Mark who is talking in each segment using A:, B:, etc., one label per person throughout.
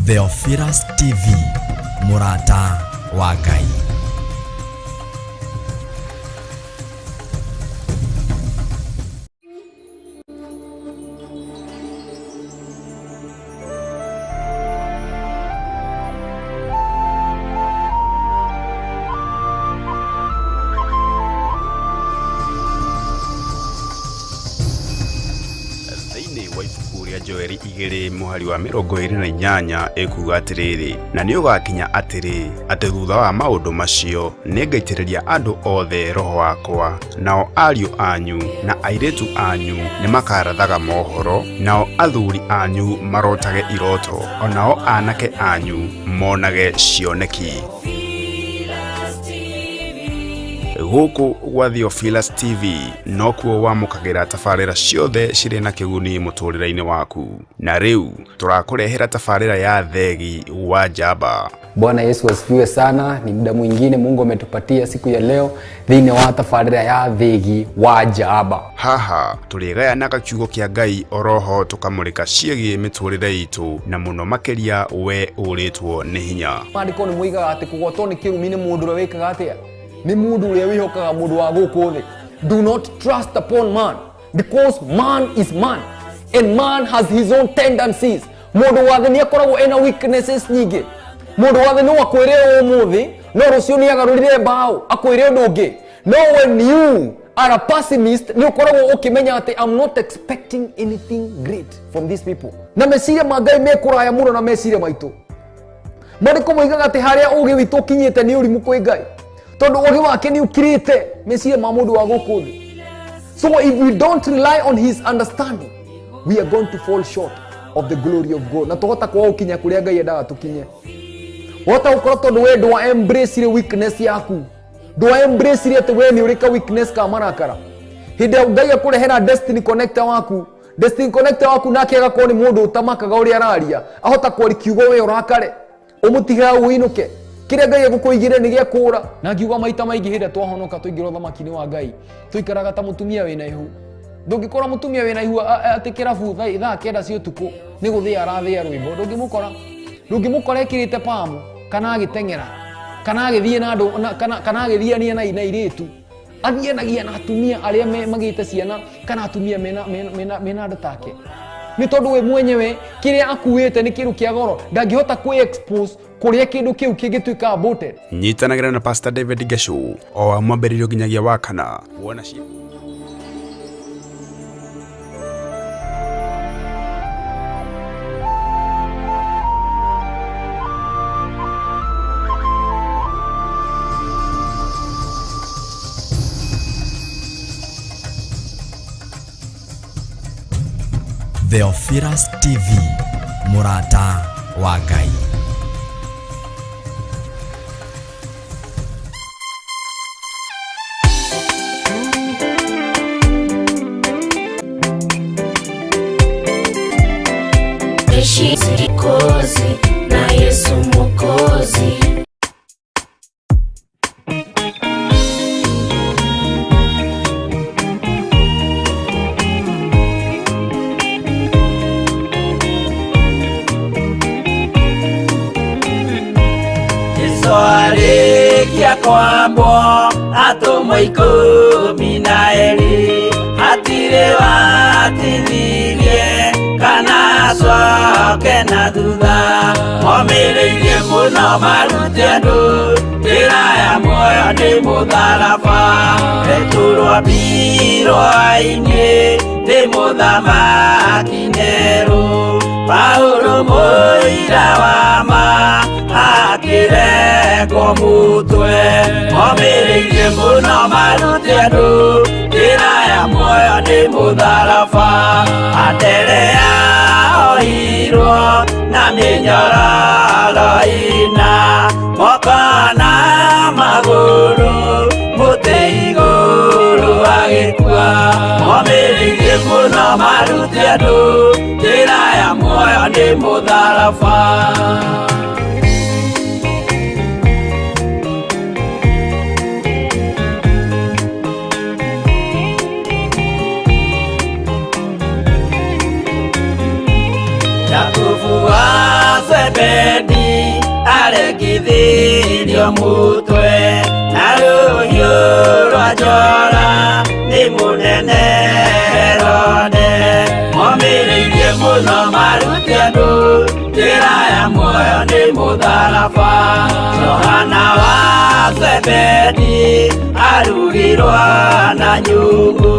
A: Theophilus TV, mũrata wa Ngai.
B: Thĩinĩ wa ibuku rĩa Joeli 2 mũhari wa 28 ĩkuuga atĩrĩrĩ, na nĩ ũgakinya atĩrĩ, atĩ thutha wa maũndũ macio nĩngaitĩrĩria andũ othe roho wakwa, nao ariũ anyu na airĩtu anyu nĩmakarathaga mohoro, nao athuri anyu marotage iroto, o nao anake anyu monage cioneki. Gũkũ gwa Theophilus TV nokuo wamũkagĩra tabarĩra ciothe cirĩ na kĩguni mũtũrĩre-inĩ waku. Na rĩu tũrakũrehera tabarĩra ya Thegi wa Njamba.
C: Bwana Yesu asifiwe sana. Ni muda mwingine Mungu ametupatia siku ya leo thĩinĩ wa tabarĩra ya Thegi wa Njamba.
B: Haha tũrĩgayanaga kiugo kĩa Ngai oroho tũkamũrĩka ciĩgiĩ mĩtũrĩre itũ na mũno makĩria we ũrĩtwo nĩ hinya.
C: Maandĩko nĩ moigaga atĩ kũgwatwo nĩ kĩrumi nĩ mũndũ ũrĩa wĩkaga atĩa? Nĩ mũndũ ũrĩa wĩhokaga mũndũ wa gũkũ thĩ. Do not trust upon man, because man is man and man has his own tendencies. Mũndũ wa thĩ nĩ akoragwo ena weaknesses nyingĩ. Mũndũ wa thĩ no akwĩre ũmũthĩ, no rũciũ nĩ agarũrire mbaũ akwĩre ũndũ ũngĩ. No when you are a pessimist, nĩ ũkoragwo ũkĩmenya atĩ I'm not expecting anything great from these people. Na meciria ma Ngai me kũraya mũno na meciria maitũ. Maandĩko moigaga atĩ harĩa ũũgĩ witũ ũkinyĩte nĩ ũrimũ kwĩ Ngai, tondũ ũũgĩ wake nĩ ũkirĩte meciria ma mũndũ wa gũkũ thĩ. So if we don't rely on his understanding, we are going to fall short of the glory of God. Na tũhota kwaga gũkinya kũrĩa Ngai endaga tũkinye. Wahota gũkorwo tondũ we ndwa embrace weakness yaku, ndwa embrace atĩ we nĩ ũrĩ ka weakness ka marakara. Hĩndĩ ĩrĩa Ngai akũrehera destiny connector waku, destiny connector waku nake agakorwo nĩ mũndũ ũtamakaga ũrĩa araria, ahota kwaria kiugo we ũrakare, ũmũtige hau ũinũke. Kĩrĩa Ngai egũkũigĩre nĩ gĩa kũũra. Na ngiuga maita maingĩ hĩndĩ ĩrĩa twahonoka twaingĩra ũthamaki-inĩ wa Ngai, tũikaraga ta mũtumia wĩna ihu. Ndũngĩkora mũtumia wĩna ihu atĩ kĩrabu thaa 9 cia ũtukũ nĩ gũthĩa arathĩa rwĩmbo. Ndũngĩmũkora. Ndũngĩmũkora ekĩrĩte pamu, kana agĩteng'era, kana agĩthiĩ na andũ, na, kana, kana agĩthiania na airĩtu. Athianagia na atumia arĩa magĩte ciana, kana atumia mena andũ take. Nĩ tondũ we mwenyewe kĩrĩa akuĩte nĩ kĩndũ kĩa goro, ndangĩhota kwĩ-expose kũrĩa kĩndũ kĩu kĩngĩtuĩka aborted.
B: Nyitanagĩra na Pastor David Geshu o wa mwambĩrĩrio nginyagia wa kana. Wona cia
A: Theophilus TV, mũrata wa Ngai.
D: Kozi na Yesu Mwokozi.
E: Yesu arĩkia kwambwo atũmwo 12 hatirĩ watithirie kana acoke na thutha. Momĩrĩirie mũno marute andũ njĩra ya muoyo nĩ mũtharaba. Petero ambirwo-inĩ nĩ mũthamaki Nero. Paulo mũira wa ma akĩrengwo mũtwe. Momĩrĩirie mũno marute andũ njĩra ya muoyo nĩ mũtharaba. Anderea ohirwo na mĩnyororo ĩna, moko na magũrũ mũtĩ igũrũ agĩkua. Momĩrĩirie mũno marute andũ njĩra ya muoyo nĩ mũtharaba. Jakubu wa Zebedi Atinanirio mutwe na rũhiũ rwa njora nĩ mũnene Herode. Momĩrĩirie mũno marute andũ njĩra ya muoyo nĩ mũtharaba. Johana wa Zebedi arugirwo na nyungu,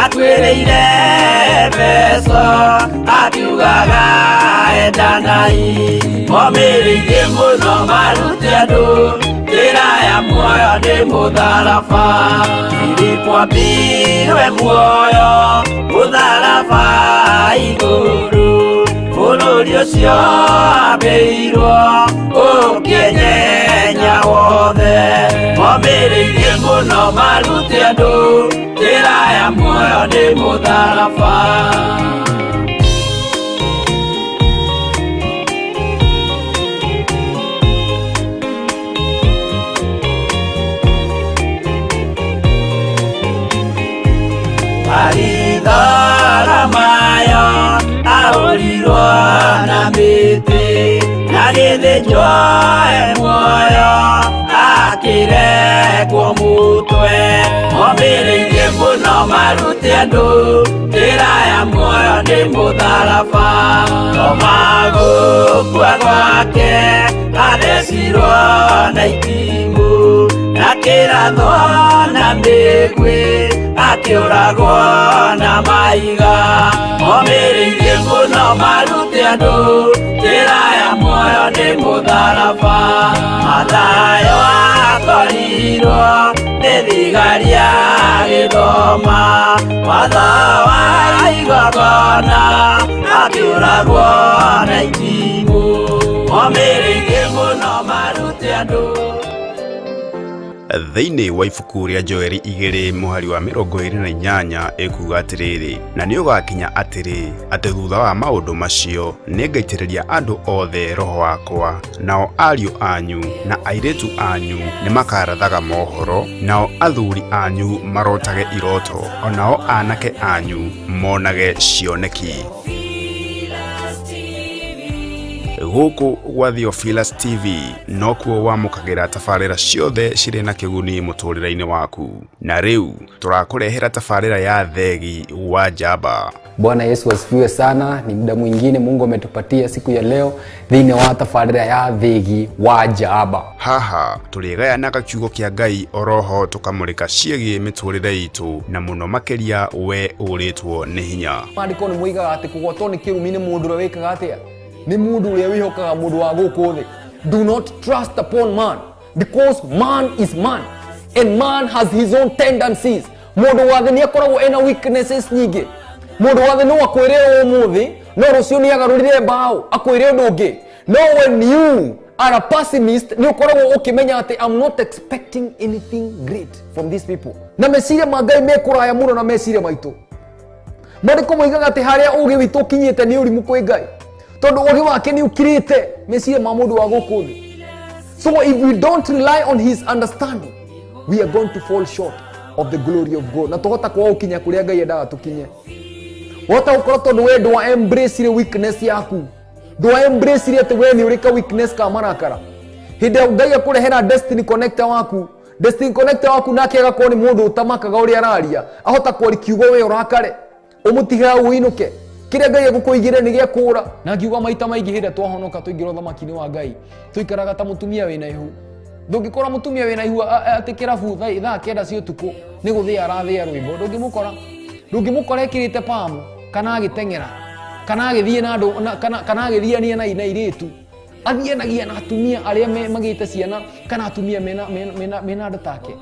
E: atuĩrĩire Efeso akiugaga endanai. Momĩrĩirie mũno marute andũ njĩra ya muoyo nĩ mũtharaba. Filipo ambirwe muoyo mũtharaba igũrũ, bũrũri ũcio ambĩirwo ũkĩnyenya wothe. Momĩrĩirie mũno marute andũ njĩra ya muoyo nĩ mũtharaba. Maritharamayo ahũrirwo na mĩtĩ, na gĩthĩnjwo e muoyo akĩrekwo mũtwe. Momĩrĩirie mũno marute andũ njĩra ya muoyo nĩ mũtharaba. Toma gũkua gwake athecirwo na itimũ, na kĩrathwo na mĩguĩ akĩũragwo na mahiga. Momĩrĩirie mũno marute andũ njĩra ya muoyo nĩ mũtharaba. Mathayo akorirwo nĩ thigari agĩthoma watho wa igongona, akĩũragwo na itimũ. Momĩrĩirie mũno marute andũ.
B: Thĩinĩ wa ibuku rĩa Joeli 2 mũhari wa 28 ĩkuuga atĩrĩrĩ, na nĩ ũgakinya atĩrĩ, atĩ thutha wa maũndũ macio nĩngaitĩrĩria andũ othe roho wakwa, nao ariũ anyu na airĩtu anyu nĩmakarathaga mohoro, nao athuri anyu marotage iroto, onao anake anyu monage cioneki. Gũkũ gwa Theophilus TV nokuo wamũkagĩra tabarĩra ciothe cirĩ na kĩguni mũtũrĩre-inĩ waku. Na rĩu tũrakũrehera tabarĩra ya Thegi wa Njamba.
C: Bwana Yesu asifiwe sana. Ni muda mwingine Mungu ametupatia siku ya leo thĩinĩ wa tabarĩra ya Thegi wa Njamba.
B: Haha tũrĩgayanaga kiugo kĩa Ngai oroho tũkamũrĩka ciĩgiĩ mĩtũrĩre itũ na mũno makĩria we ũrĩtwo nĩ hinya.
C: Maandĩko nĩ moigaga atĩ kũgwatwo nĩ kĩrumi nĩ mũndũ ũrĩa wĩkaga atĩa? Nĩ mũndũ ũrĩa wĩhokaga mũndũ wa gũkũ thĩ. Do not trust upon man, because man is man and man has his own tendencies. Mũndũ wa thĩ nĩ akoragwo ena weaknesses nyingĩ. Mũndũ wa thĩ no akwĩre ũmũthĩ, no rũciũ nĩ agarũrire mbaũ akwĩre ũndũ ũngĩ. No when you are a pessimist, nĩ ũkoragwo ũkĩmenya atĩ I'm not expecting anything great from these people. Na meciria ma Ngai me kũraya mũno na meciria maitũ. Maandĩko moigaga atĩ harĩa ũũgĩ witũ ũkinyĩte nĩ ũrimũ kwĩ Ngai, tondũ ũũgĩ wake nĩ ũkirĩte meciria ma mũndũ wa gũkũ thĩ. So if we don't rely on his understanding, we are going to fall short of the glory of God. Na tũhota kwaga gũkinya kũrĩa Ngai endaga tũkinye. Wahota gũkorwo tondũ we ndwa embrace weakness yaku, ndwa embrace atĩ we nĩ ũrĩ ka weakness ka marakara. Hĩndĩ ĩrĩa Ngai akũrehera destiny connector waku, destiny connector waku nake agakorwo nĩ mũndũ ũtamakaga ũrĩa araria, ahota kwaria kiugo we ũrakare, ũmũtige hau ũinũke. Kĩrĩa Ngai egũkũigĩre nĩ gĩa kũũra. Na ngiuga maita maingĩ hĩndĩ ĩrĩa twahonoka tũingĩra ũthamaki-inĩ wa Ngai, tũikaraga ta mũtumia wĩna ihu. Ndũngĩkora mũtumia wĩna ihu atĩ kĩrabu thaa 9 cia ũtukũ nĩ gũthĩa arathĩa rwĩmbo. Ndũngĩmũkora. Ndũngĩmũkora ekĩrĩte pamu kana agĩteng'era kana agĩthiĩ na andũ, kana agĩthiania na airĩtu. Athianagia na atumia arĩa magĩte ciana kana atumia mena andũ take.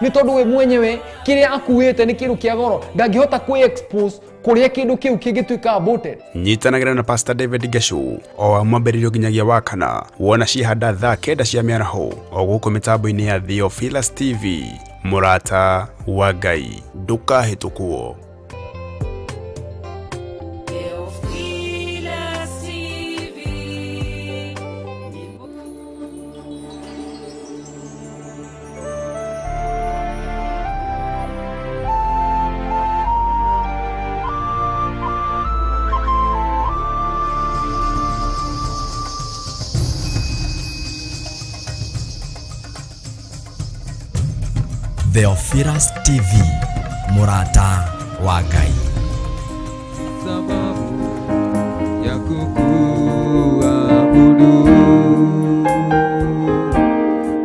C: Nĩ tondũ we mwenyewe kĩrĩa akuĩte nĩ kĩndũ kĩa goro, ndangĩhota kwĩ-expose kũrĩa kĩndũ kĩu kĩngĩtuĩka aborted.
B: Nyitanagĩra na Pastor David Geshu o wa mwambĩrĩrio nginyagia wa kana, wona cihanda thaa 9 cia mĩaraho o gũkũ mĩtambo-inĩ ya Theophilus TV. Mũrata wa Ngai, ndũkahĩtũkwo.
A: Theophilus TV, mũrata wa Ngai.
F: Sababu ya kukuabudu.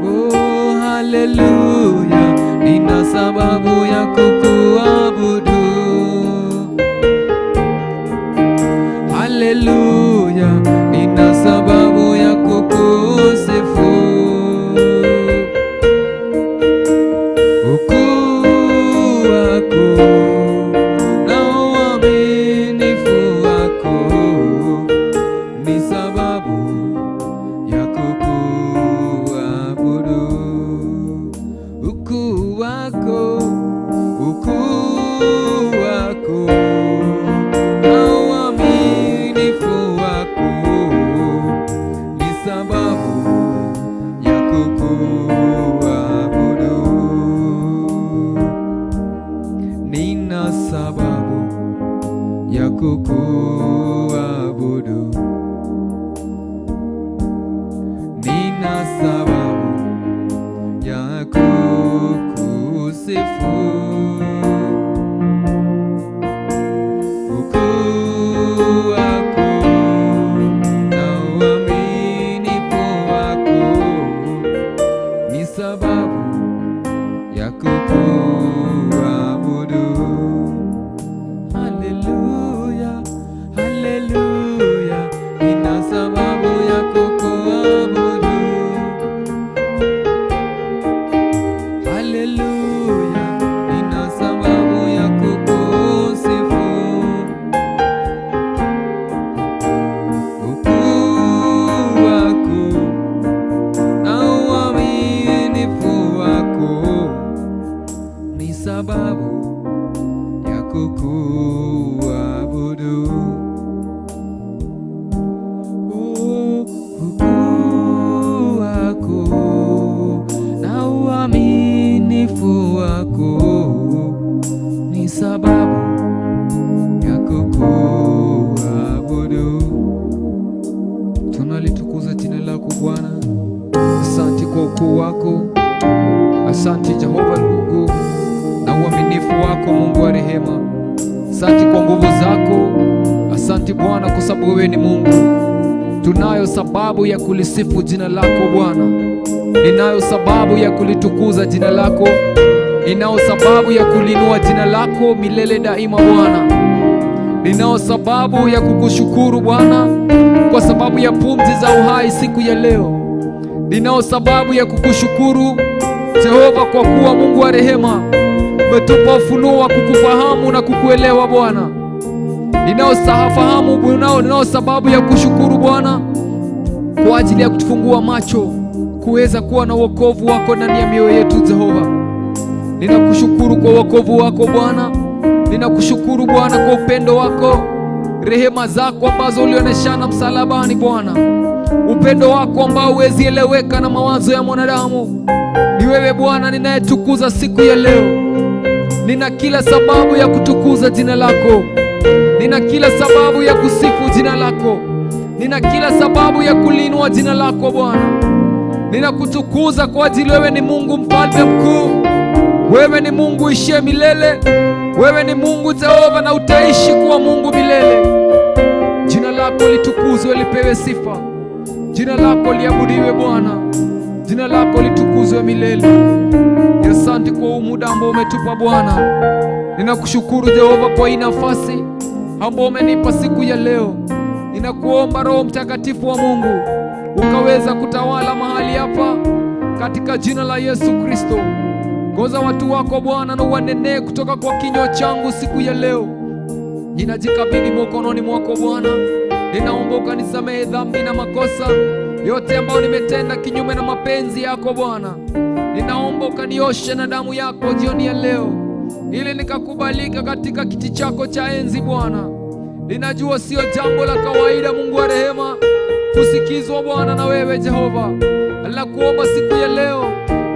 F: Oh, haleluya, nina sababu ya kukuabudu. Haleluya, nina sababu ya kukusifu. Ukuu wako na uaminifu wako ni sababu ya kukuabudu. Ukuu wako, ukuu wako na uaminifu wako ni sababu ya kukuabudu. Nina sababu ya kukuabudu. Nina sababu ya kukusifu. Ukuu wako na uaminifu wako ni sababu ya kukuabudu. Haleluya, haleluya, nina sababu ya kukuabudu. Haleluya, nina sababu ya kukusifu. Ukuu wako na uaminifu wako ni sababu ya kukuabudu. Ukuu wako na uaminifu wako ni sababu ya kukuabudu.
G: Tunalitukuza jina lako Bwana. Asante kwa ukuu wako, asante Jehova Mungu na uaminifu wako, Mungu wa rehema. Asante kwa nguvu zako, asante Bwana kwa sababu wewe ni Mungu. Tunayo sababu ya kulisifu jina lako Bwana, ninayo sababu ya kulitukuza jina lako, ninayo sababu ya kuliinua jina lako milele daima Bwana. Ninao sababu ya kukushukuru Bwana kwa sababu ya pumzi za uhai siku ya leo. Ninao sababu ya kukushukuru Jehova kwa kuwa Mungu wa rehema umetupa ufunuo wa kukufahamu na kukuelewa Bwana. Ninao fahamu, ninao sababu ya kushukuru Bwana kwa ajili ya kutufungua macho kuweza kuwa na wokovu wako ndani ya mioyo yetu Jehova. Ninakushukuru kwa wokovu wako Bwana. Ninakushukuru Bwana kwa upendo wako, rehema zako ambazo ulionyeshana msalabani Bwana, upendo wako ambao huwezi eleweka na mawazo ya mwanadamu. Ni wewe Bwana ninayetukuza siku ya leo. Nina kila sababu ya kutukuza jina lako, nina kila sababu ya kusifu jina lako, nina kila sababu ya kuliinua jina lako Bwana. Ninakutukuza kwa ajili wewe ni Mungu mfalme mkuu, wewe ni Mungu uishiye milele, wewe ni Mungu Jehova na utaishi kuwa Mungu milele. Jina lako litukuzwe, lipewe sifa. Jina lako liabudiwe Bwana, jina lako litukuzwe milele. Asante kwa huu muda ambao umetupa Bwana. Ninakushukuru Jehova kwa hii nafasi ambao umenipa siku ya leo. Ninakuomba Roho Mtakatifu wa Mungu ukaweza kutawala mahali hapa katika jina la Yesu Kristo. Ongoza watu wako Bwana na uwanenee kutoka kwa kinywa changu siku ya leo. Ninajikabidhi mkononi mwako Bwana. Ninaomba ukanisamehe dhambi na makosa yote ambayo nimetenda kinyume na mapenzi yako Bwana. Ninaomba ukanioshe na damu yako jioni ya leo, ili nikakubalika katika kiti chako cha enzi Bwana. Ninajua sio jambo la kawaida, Mungu wa rehema, kusikizwa Bwana na wewe Jehova. Nakuomba siku ya leo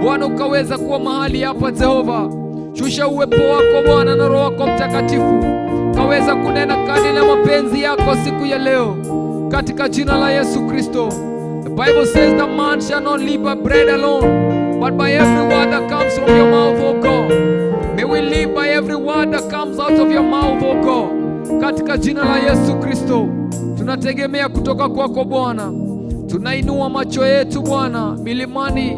G: Bwana ukaweza kuwa mahali hapa Jehova. Shusha uwepo wako Bwana na Roho wako Mtakatifu kaweza kunena kadiri ya mapenzi yako siku ya leo katika jina la Yesu Kristo. The Bible says the man shall not live by bread alone, but by every word that comes from your mouth, O God. May we live by every word that comes out of your mouth, O God. Katika jina la Yesu Kristo, tunategemea kutoka kwako Bwana. Tunainua macho yetu Bwana milimani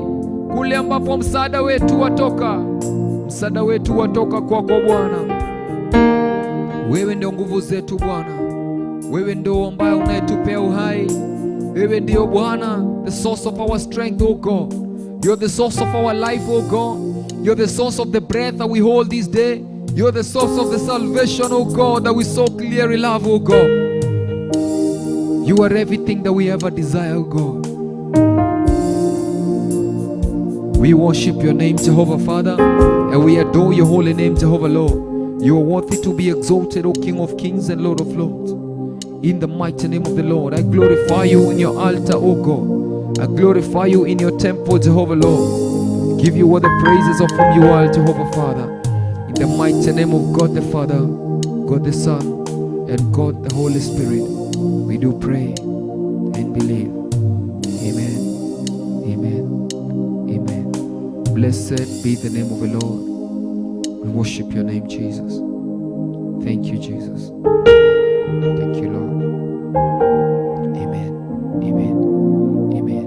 G: kule ambapo msaada wetu watoka. Msaada wetu watoka kwako Bwana. Wewe ndio nguvu zetu Bwana. Wewe ndio ambaye unayetupea uhai. Wewe ndio Bwana, the source of our strength, O God. You're the source of our life, O God. You're the source of the breath that we hold this day. You're the source of the salvation, O God, that we so clearly love, O God. You are everything that we ever desire, O God. We worship your name, Jehovah Father, and we adore your holy name, Jehovah Lord. You are worthy to be exalted, O King of kings and Lord of lords. In the mighty name of the Lord, I glorify you in your altar, O God. I glorify you in your temple, Jehovah Lord. Give you all the praises of whom you are, Jehovah Father. In the mighty name of God the Father, God the Son, and God the Holy Spirit, we do pray and believe. Amen. Amen. Amen. Blessed be the name of the Lord. We worship your name, Jesus. Thank you, Jesus. Thank you, Lord. Amen. Amen. Amen.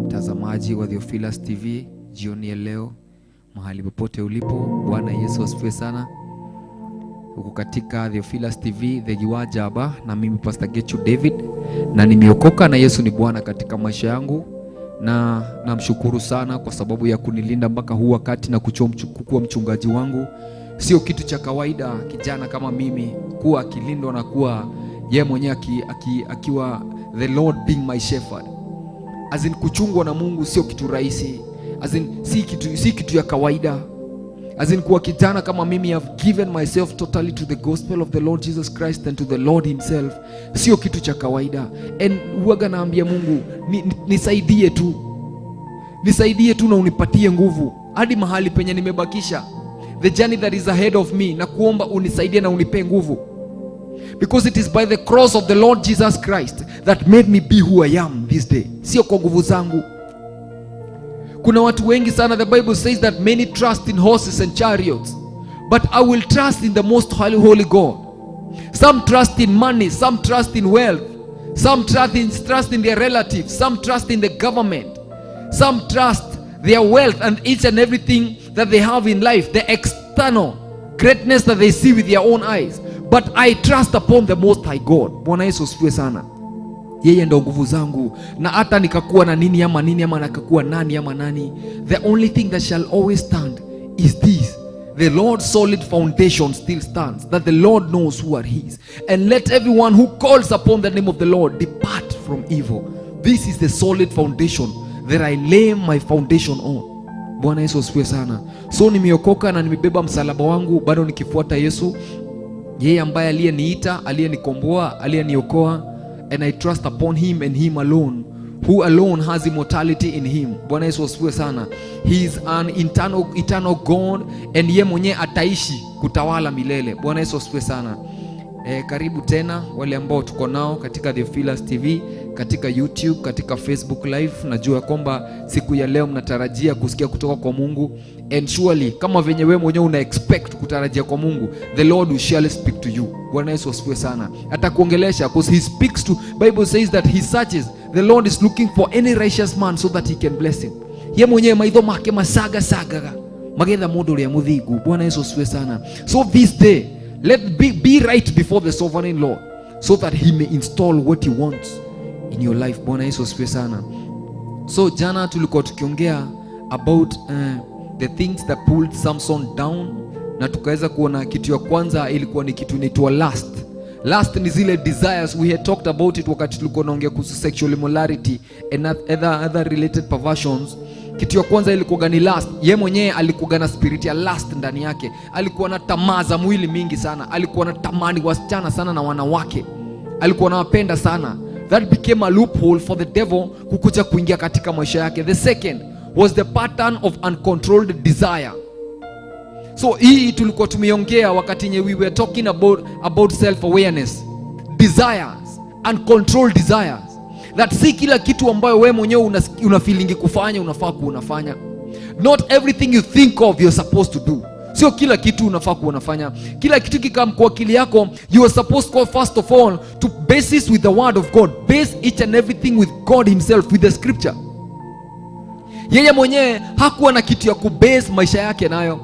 G: Mtazamaji wa Theophilus TV, jioni ya leo, mahali popote ulipo, Bwana Yesu asifiwe sana. Uko katika Theophilus TV, The Giwa Jaba, na mimi Pastor Gechu David, na nimeokoka na Yesu ni Bwana katika maisha yangu, na namshukuru sana kwa sababu ya kunilinda mpaka huu wakati na kuwa mchungaji wangu. Sio kitu cha kawaida kijana kama mimi kuwa akilindwa na kuwa yeye mwenyewe akiwa the Lord being my shepherd. As in, kuchungwa na Mungu sio kitu rahisi. As in, si kitu ya kawaida. As in, kuwa kijana kama mimi, have given myself totally to the gospel of the Lord Jesus Christ and to the Lord himself. Sio kitu cha kawaida. And huwaga naambia Mungu, nisaidie tu. Nisaidie tu na unipatie nguvu hadi mahali penye nimebakisha. The journey that is ahead of me, na kuomba unisaidie na unipe nguvu. Because it is by the cross of the Lord Jesus Christ that made me be who I am this day. Sio kwa nguvu zangu. Kuna watu wengi sana, the Bible says that many trust in horses and chariots, but I will trust in the most holy, holy God. Some trust in money, some trust in wealth, some trust in their relatives, some trust in the government, some trust their wealth and each and everything that they have in life, the external greatness that they see with their own eyes. But I trust upon the Most High God. Bwana Yesu asifiwe sana. Yeye ndo nguvu zangu, na hata nikakuwa na nini ama nini ama nikakuwa nani ama nani, the only thing that shall always stand is this: the Lord's solid foundation still stands, that the Lord knows who are his, and let everyone who calls upon the name of the Lord depart from evil. This is the solid foundation that I lay my foundation on. Bwana Yesu asifiwe sana. So nimeokoka na nimebeba msalaba wangu, bado nikifuata Yesu, yeye ambaye aliyeniita, aliyenikomboa, aliyeniokoa, and I trust upon him and him alone, who alone has immortality in him. Bwana Yesu asifiwe sana. He is an eternal God, and yeye mwenyewe ataishi kutawala milele. Bwana Yesu asifiwe sana. Karibu tena wale ambao tuko nao katika Theophilus TV, katika YouTube, katika Facebook Live. Najua kwamba siku ya leo mnatarajia kusikia kutoka kwa Mungu, and surely kama venye wewe mwenyewe una expect kutarajia kwa Mungu, the Lord will surely speak to you. Bwana Yesu asifiwe sana. Atakuongelesha, because he speaks to, Bible says that he searches. The Lord is looking for any righteous man so that he can bless him. Ye mwenyewe maitho make masaga sagaga magetha mundu uria muthingu. Bwana Yesu asifiwe sana. So this day, let be right before the sovereign Lord, so that he may install what he wants in your life. Bwana Yesu asifiwe sana. So jana tulikuwa tukiongea about the things that pulled Samson down, na tukaweza kuona kitu ya kwanza ilikuwa ni kitu inaitwa lust. Lust ni zile desires, we had talked about it wakati tulikuwa tunaongea kuhusu sexual immorality and other related perversions. Kitu ya kwanza ilikuwa ni lust. Ye mwenyewe alikuwa na spirit ya lust ndani yake. Alikuwa na tamaa za mwili mingi sana. Alikuwa na tamani wasichana sana na wanawake. Alikuwa anawapenda sana. That became a loophole for the devil kukuja kuingia katika maisha yake. The second was the pattern of uncontrolled desire. So hii tulikuwa tumeongea wakati nye we were talking about self-awareness. Desires, uncontrolled desires. That si kila kitu ambayo wewe mwenyewe una feeling kufanya unafaa kuunafanya. Not everything you think of you're supposed to do. Sio kila kitu unafaa kuwa unafanya. Kila kitu kikam kwa akili yako, you are supposed to, first of all, to basis with the word of God. Base each and everything with God himself, with the scripture. Yeye mwenyewe hakuwa na kitu ya kubase maisha yake nayo.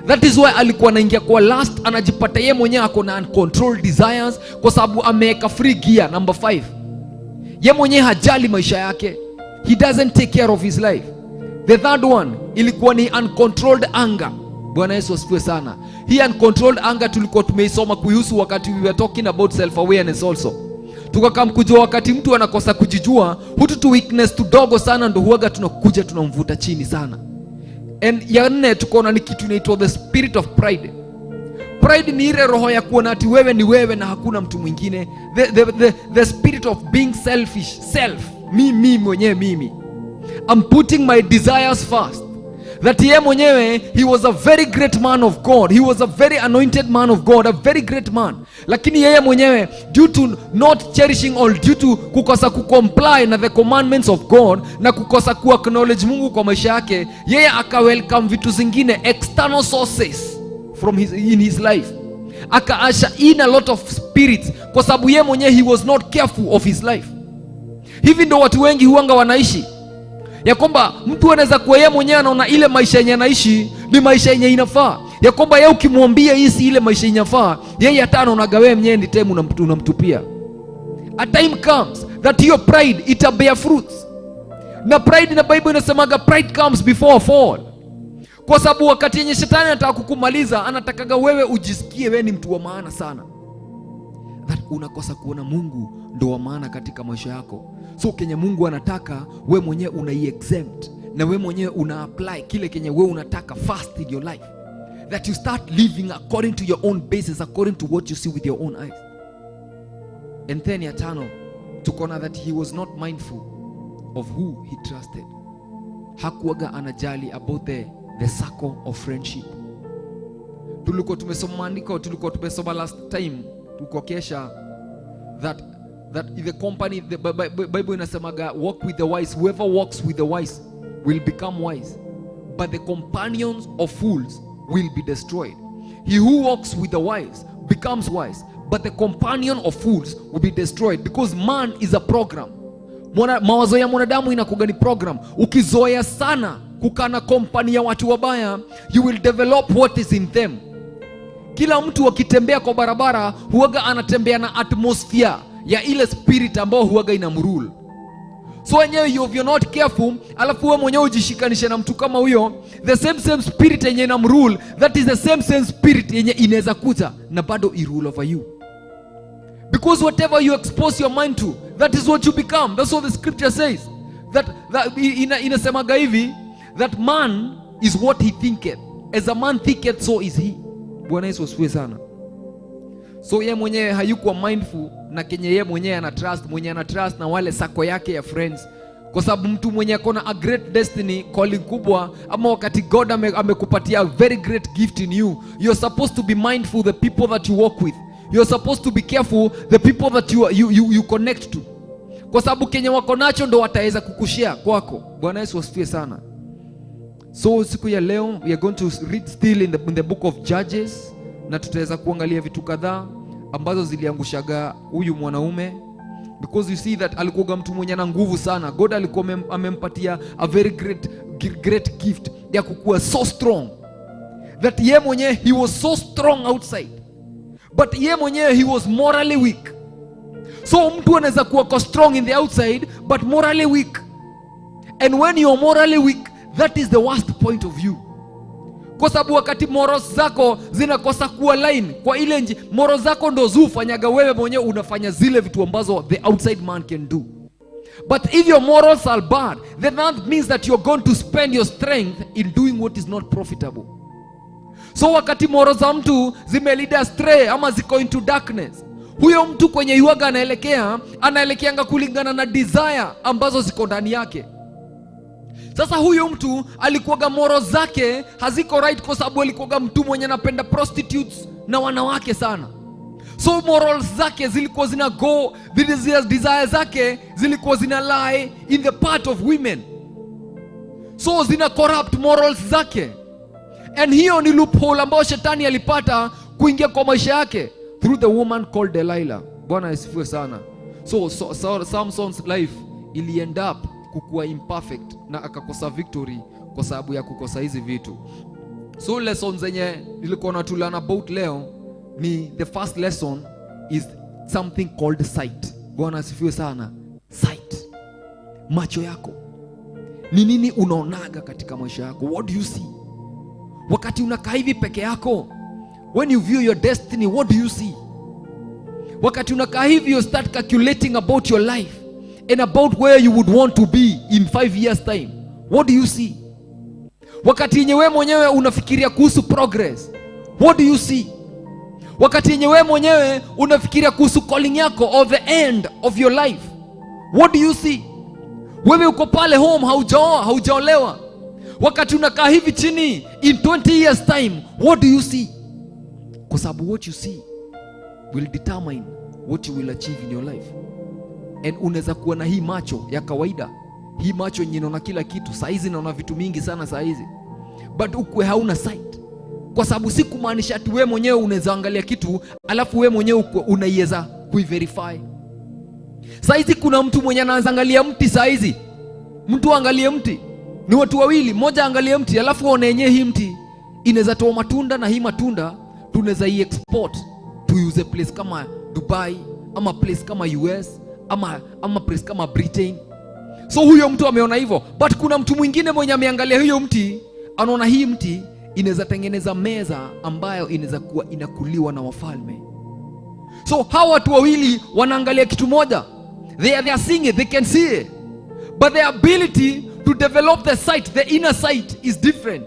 G: That is why alikuwa anaingia kwa lust, anajipata yeye mwenyewe ako na uncontrolled desires kwa sababu ameweka free gear number 5. Yeye mwenyewe hajali maisha yake. He doesn't take care of his life. The third one ilikuwa ni uncontrolled anger. Bwana Yesu asifiwe sana. Hii uncontrolled anger tulikuwa tumeisoma kuihusu wakati we were talking about self awareness also. Tukakam kujua wakati mtu anakosa kujijua, hutu tu weakness tudogo sana ndo huaga tunakuja tunamvuta chini sana. And ya nne tukaona ni kitu inaitwa the spirit of pride. Pride ni ile roho ya kuona ati wewe ni wewe na hakuna mtu mwingine. The spirit of being selfish, self, mi mwenyewe mimi. I'm putting my desires first. That yeye mwenyewe, he was a very great man of God. He was a very anointed man of God, a very great man. Lakini yeye mwenyewe, due to not cherishing all, due to kukosa kucomply na the commandments of God na kukosa kuacknowledge Mungu kwa maisha yake, yeye akawelcome vitu zingine, external sources from his, in his life. Akausher in a lot of spirits kwa sababu yeye mwenyewe he was not careful of his life. Hivi ndo watu wengi huanga wanaishi, ya kwamba mtu anaweza kuwa yeye mwenyewe anaona ile maisha yenye anaishi ni maisha yenye inafaa, ya kwamba yeye ukimwambia hii si ile maisha inafaa, yeye hata anaonaga wewe mwenyewe ni time unamtupia. A time comes that your pride ita bear fruits. Na pride, na Bible inasemaga pride comes before a fall, kwa sababu wakati yenye shetani anataka kukumaliza, anatakaga wewe ujisikie wewe ni mtu wa maana sana, that unakosa kuona Mungu ndo wa maana katika maisha yako. So kenye Mungu anataka we mwenyewe unai-exempt na we mwenyewe una apply kile kenye we unataka first in your life, that you start living according to your own basis, according to what you see with your own eyes. And then ya tano tukaona that he was not mindful of who he trusted. Hakuwaga anajali about the circle of friendship. Tulikuwa tumesoma maandiko, tulikuwa tumesoma last time tukokesha that the company, the Bible inasemaga, "Walk with the wise. Whoever walks with the wise will become wise, but the companions of fools will be destroyed." He who walks with the wise becomes wise, but the companion of fools will be destroyed, because man is a program. Mawazo ya mwanadamu inakuga ni program. Ukizoea sana kukaa na company ya watu wabaya, you will develop what is in them. Kila mtu akitembea kwa barabara huwaga anatembea na atmosphere ya ile spirit ambao huwaga inamrule. So wenyewe, if you're not careful, alafu wewe mwenyewe ujishikanishe na mtu kama huyo, the same same spirit yenye inamrule, that is the same same spirit yenye inaweza kuja na bado irule over you, because whatever you expose your mind to, that is what you become. That's what the scripture says, that inasemaga hivi, that man is what he thinketh. As a man thinketh, so is he. Bwana Yesu asifiwe sana. So ye mwenyewe hayukuwa mindful na kenye ye mwenyewe ana trust, mwenye ana trust na wale circle yake ya friends, kwa sababu mtu mwenye akona a great destiny, calling kubwa, ama wakati God amekupatia a very great gift in you, you're supposed to be mindful the people that you work with. You're supposed to be careful the people that you connect to, kwa sababu kenye wako nacho ndo wataweza kukushare kwako. Bwana Yesu asifiwe sana. So siku ya leo we are going to read still in the book of Judges, na tutaweza kuangalia vitu kadhaa ambazo ziliangushaga huyu mwanaume, because you see that alikuwa mtu mwenye ana nguvu sana. God alikuwa amempatia a very great, great gift ya kukuwa so strong that ye mwenyewe he was so strong outside, but ye mwenyewe he was morally weak. So mtu anaweza kuwa ko strong in the outside but morally weak, and when you're morally weak, that is the worst point of view, kwa sababu wakati morals zako zinakosa kuwa line kwa ile morals zako ndo zufanyaga wewe mwenyewe unafanya zile vitu ambazo the outside man can do. But if your morals are bad, then that means that you're going to spend your strength in doing what is not profitable. So wakati morals za mtu zimelead astray ama ziko into darkness, huyo mtu kwenye yuaga anaelekea, anaelekeanga kulingana na desire ambazo ziko ndani yake. Sasa huyu mtu alikuwaga morals zake haziko right, kwa sababu alikuwaga mtu mwenye anapenda prostitutes na wanawake sana. So morals zake zilikuwa zina go, the desire zake zilikuwa zina lie in the part of women. So zina corrupt morals zake. And hiyo ni loophole ambayo shetani alipata kuingia kwa maisha yake through the woman called Delilah. Bwana asifiwe sana. So Samson's life ili end up kukuwa imperfect na akakosa victory kwa sababu ya kukosa hizi vitu. So lessons zenye nilikuwa na to learn about leo ni the first lesson is something called sight. Bwana asifiwe sana. Sight. Macho yako. Ni nini unaonaga katika maisha yako? What do you see? Wakati unakaa hivi peke yako, when you view your destiny, what do you see? Wakati unakaa hivi, you start calculating about your life and about where you would want to be in 5 years time. What do you see? Wakati yenye wewe mwenyewe unafikiria kuhusu progress, what do you see? Wakati yenye wewe mwenyewe unafikiria kuhusu calling yako or the end of your life, what do you see? Wewe uko pale home, haujaoa, haujaolewa. Wakati unakaa hivi chini in 20 years time, what do you see? Kwa sababu what you see will determine what you will achieve in your life. And unaweza kuwa na hii macho ya kawaida, hii macho yenye inaona kila kitu. Saizi naona vitu mingi sana saizi, but ukwe hauna sight. Kwa sababu si kumaanisha ati wewe mwenyewe unaweza angalia kitu alafu wewe mwenyewe unaiweza kuiverify. Saizi kuna mtu mwenye anaanza angalia mti saizi. Mtu angalie mti. Ni watu wawili, mmoja angalie mti alafu aone yenyewe hii mti inaweza toa matunda, na hii matunda tunaweza i-export tuiuze place kama Dubai ama place kama US ama place kama Britain. So huyo mtu ameona hivyo, but kuna mtu mwingine mwenye ameangalia hiyo mti, anaona hii mti inaweza tengeneza meza ambayo inaweza kuwa inakuliwa na wafalme. So hawa watu wawili wanaangalia kitu moja. They are seeing it, they can see it. But their ability to develop the sight, the inner sight is different.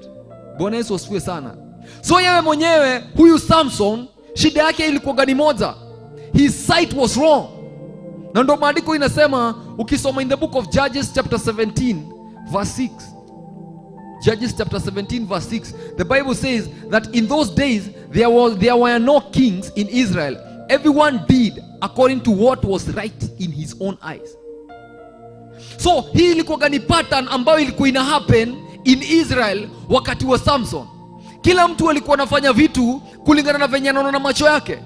G: Bwana Yesu asifiwe sana. So yeye mwenyewe huyu Samson, shida yake ilikuwa gani moja? His sight was wrong. Na ndio maandiko inasema, ukisoma in the book of Judges chapter 17 verse 6. Judges chapter 17 verse 6, the Bible says that in those days there were no kings in Israel. Everyone did according to what was right in his own eyes. So hii ilikuwa ni pattern ambayo ilikuwa ina happen in Israel wakati wa Samson. Kila mtu alikuwa anafanya vitu kulingana na venye anaona na macho yake.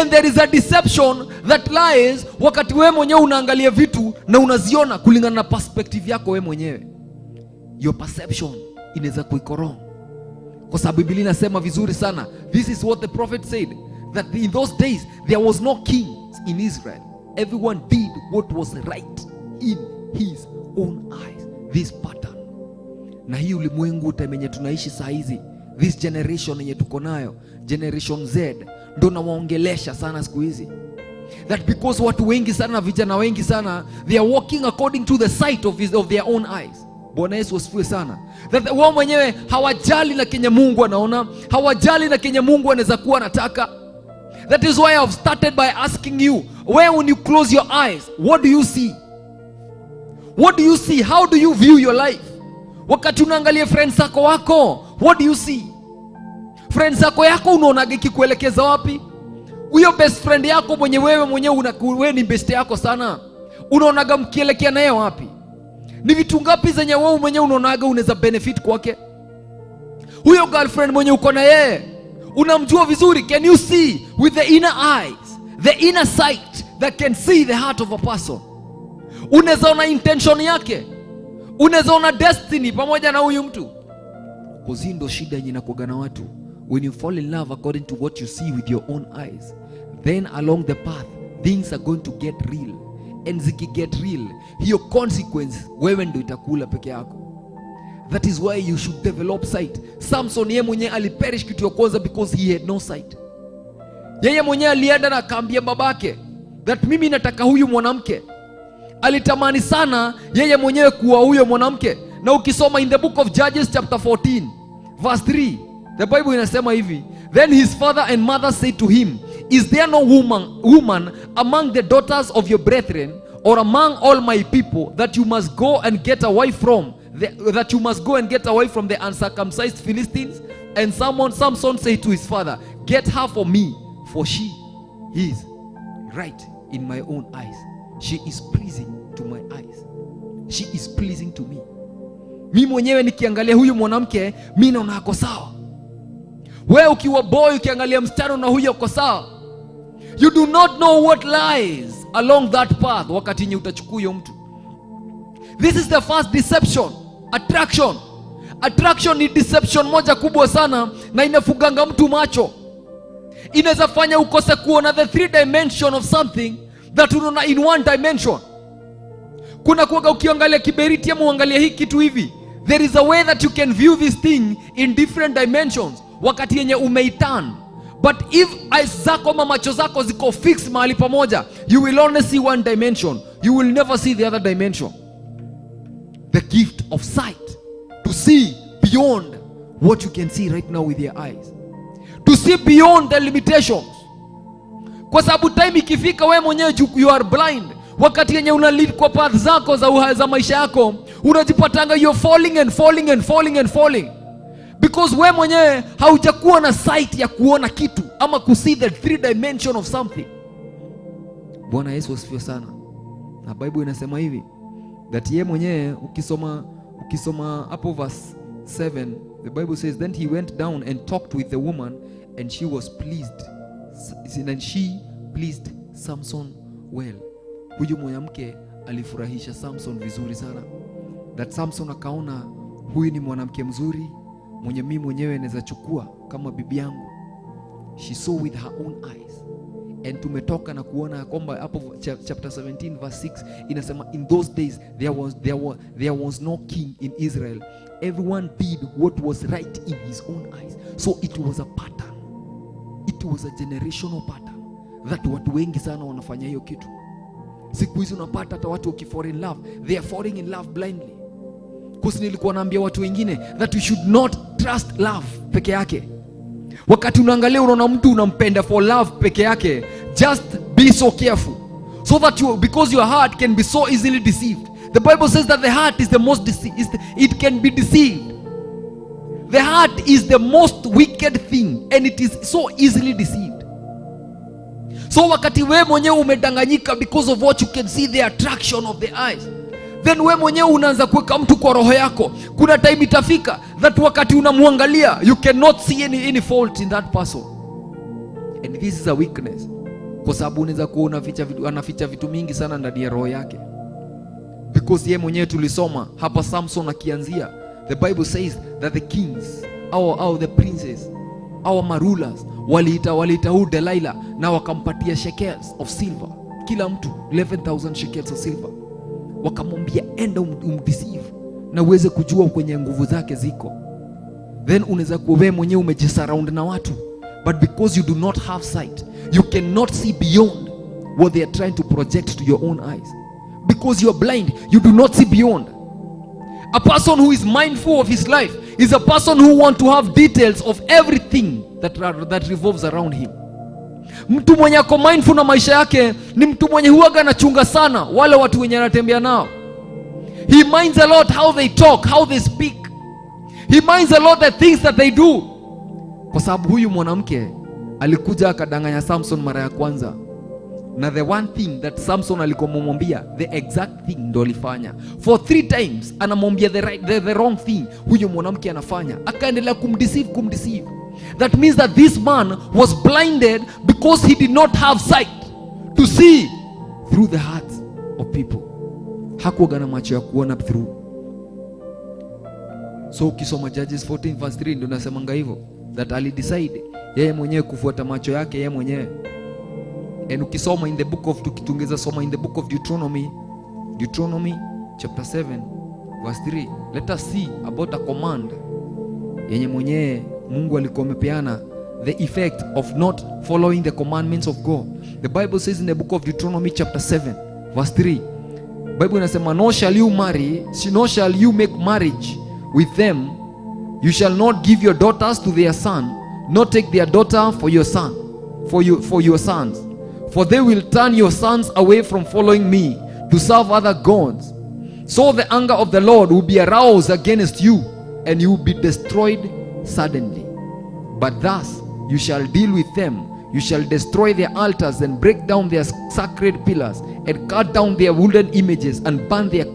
G: And there is a deception that lies wakati wewe mwenyewe unaangalia vitu na unaziona kulingana na perspective yako wewe mwenyewe. Your perception inaweza kuwa wrong. Kwa sababu Biblia inasema vizuri sana, this is what the prophet said, that in those days there was no kings in Israel. Everyone did what was right in his own eyes. This pattern. Na hii ulimwengu time yenye tunaishi saa hizi, this generation yenye tuko nayo, generation Z, ndo nawaongelesha sana siku hizi. That because watu wengi sana, vijana wengi sana, they are walking according to the sight of their own eyes. Bwana Yesu asifiwe sana. That wao mwenyewe hawajali na kenye Mungu anaona, hawajali na kenye Mungu anaweza kuwa anataka. That is why I've started by asking you, where when you close your eyes, what do you see? What do you see? How do you view your life? Wakati unaangalia friends zako wako, what do you see? Friends zako yako unaonaga ikikuelekeza wapi? Huyo best friend yako mwenye wewe mwenyewe wewe ni best yako sana, unaonaga mkielekea naye wapi? Ni vitu ngapi zenye wewe mwenyewe unaonaga unaweza benefit kwake? Huyo girlfriend mwenye uko na yeye unamjua vizuri. Can you see with the inner eyes, the inner sight that can see the heart of a person? Unaweza ona intention yake, unaweza ona destiny pamoja na huyu mtu. Cause ndo shida yenye inakuwaga na watu. When you fall in love according to what you see with your own eyes, then along the path things are going to get real. And ziki get real, hiyo consequence wewe ndo itakula peke yako. That is why you should develop sight. Samson yeye mwenyewe aliperish kitu ya kwanza because he had no sight. Yeye mwenyewe alienda na akaambia babake that mimi nataka huyu mwanamke. Alitamani sana yeye mwenyewe kuwa huyo mwanamke. Na ukisoma in the book of Judges chapter 14 verse 3, the Bible inasema hivi: Then his father and mother said to him, Is there no woman among the daughters of your brethren or among all my people that you must go and get a wife from? That you must go and get a wife from the uncircumcised Philistines? And Samson said to his father, Get her for me, for she is right in my own eyes. She is pleasing to my eyes. She is pleasing to me. Mi mwenyewe nikiangalia huyu mwanamke, mi naona ako sawa. Wewe ukiwa boy ukiangalia msichana na huyu ako sawa. You do not know what lies along that path wakati yenye utachukua huyo mtu. This is the first deception, attraction. Attraction ni deception moja kubwa sana na inafunganga mtu macho. Inaweza fanya ukose kuona the three dimension of something that unaona in one dimension. Kuna kuwaga ukiangalia kiberiti ama uangalia hii kitu hivi, there is a way that you can view this thing in different dimensions wakati yenye umeiturn. But if eyes zako ama macho zako ziko fixed mahali pamoja, you will only see one dimension. You will never see the other dimension. The gift of sight, to see beyond what you can see right now with your eyes, to see beyond the limitations. Kwa sababu time ikifika wewe mwenyewe you are blind. Wakati yenye una lead kwa path zako za maisha yako, unajipatanga you're falling and falling and falling and falling, because we mwenyewe haujakuwa na sight ya kuona kitu ama kusee the three dimension of something. Bwana Yesu asifiwe sana. Na Bible inasema hivi that ye mwenyewe, ukisoma hapo verse 7, the Bible says, "Then he went down and talked with the woman, and she was pleased and she pleased Samson well." Huyu mwanamke alifurahisha Samson vizuri sana, that Samson akaona huyu ni mwanamke mzuri mwenye mimi mwenyewe naweza chukua kama bibi yangu. She saw with her own eyes. And tumetoka na kuona ya kwamba hapo chapter 17 verse 6 inasema, "In those days there was no king in Israel. Everyone did what was right in his own eyes." So it was a pattern, it was a generational pattern that watu wengi sana wanafanya hiyo kitu. Siku hizi unapata hata watu wakifall in love, they are falling in love blindly. 'Cause nilikuwa naambia watu wengine that we should not trust love peke yake. Wakati unaangalia, unaona mtu unampenda for love peke yake, just be so careful so that you, because your heart can be so easily deceived. The Bible says that the heart is the most it can be deceived. The heart is the most wicked thing and it is so easily deceived. So wakati we mwenyewe umedanganyika because of what you can see, the attraction of the eyes, then we mwenyewe unaanza kuweka mtu kwa roho yako. Kuna time itafika that wakati unamwangalia, you cannot see any fault in that person. And this is a weakness, kwa sababu unaweza kuwa anaficha vitu mingi sana ndani ya roho yake, because ye mwenyewe tulisoma hapa Samson akianzia, the Bible says that the kings au the princes au marulers waliita huu Delilah na wakampatia shekels of silver, kila mtu 11,000 shekels of silver. Wakamwambia, "Enda umdeceive na uweze kujua kwenye nguvu zake ziko." Then unaweza kuwa wewe mwenyewe umejisurround na watu, but because you do not have sight, you cannot see beyond what they are trying to project to your own eyes. Because you are blind, you do not see beyond. A person who is mindful of his life is a person who want to have details of everything that revolves around him. Mtu mwenye ako mindful na maisha yake ni mtu mwenye huwaga anachunga sana wale watu wenye anatembea nao. He minds a lot how they talk, how they speak. He minds a lot the things that they do. Kwa sababu huyu mwanamke alikuja akadanganya Samson mara ya kwanza, na the one thing that Samson alikuwa amemwambia, the exact thing ndo alifanya. For three times anamwambia the wrong thing, huyu mwanamke anafanya. Akaendelea kumdeceive, kumdeceive. That means that this man was blinded because he did not have sight to see through the hearts of people. Hakuwaga na macho ya kuona through. So ukisoma Judges 14 verse 3, ndio nasemanga hivyo, that alidecide yeye mwenyewe kufuata macho yake yeye mwenyewe. And ukisoma in the book of, tukitungeza soma in the book of Deuteronomy, Deuteronomy chapter 7 verse 3, let us see about a command yenye mwenyewe Mungu alikuwa amepeana, the effect of not following the commandments of God. The Bible says in the book of Deuteronomy chapter 7 verse 3, Bible inasema, "Nor shall you marry, nor shall you make marriage with them. You shall not give your daughters to their son, nor take their daughter for your son, for your sons. For they will turn your sons away from following me to serve other gods. So the anger of the Lord will be aroused against you, and you will be destroyed suddenly. But thus you shall deal with them. You shall destroy their altars and break down their sacred pillars and cut down their wooden images and burn their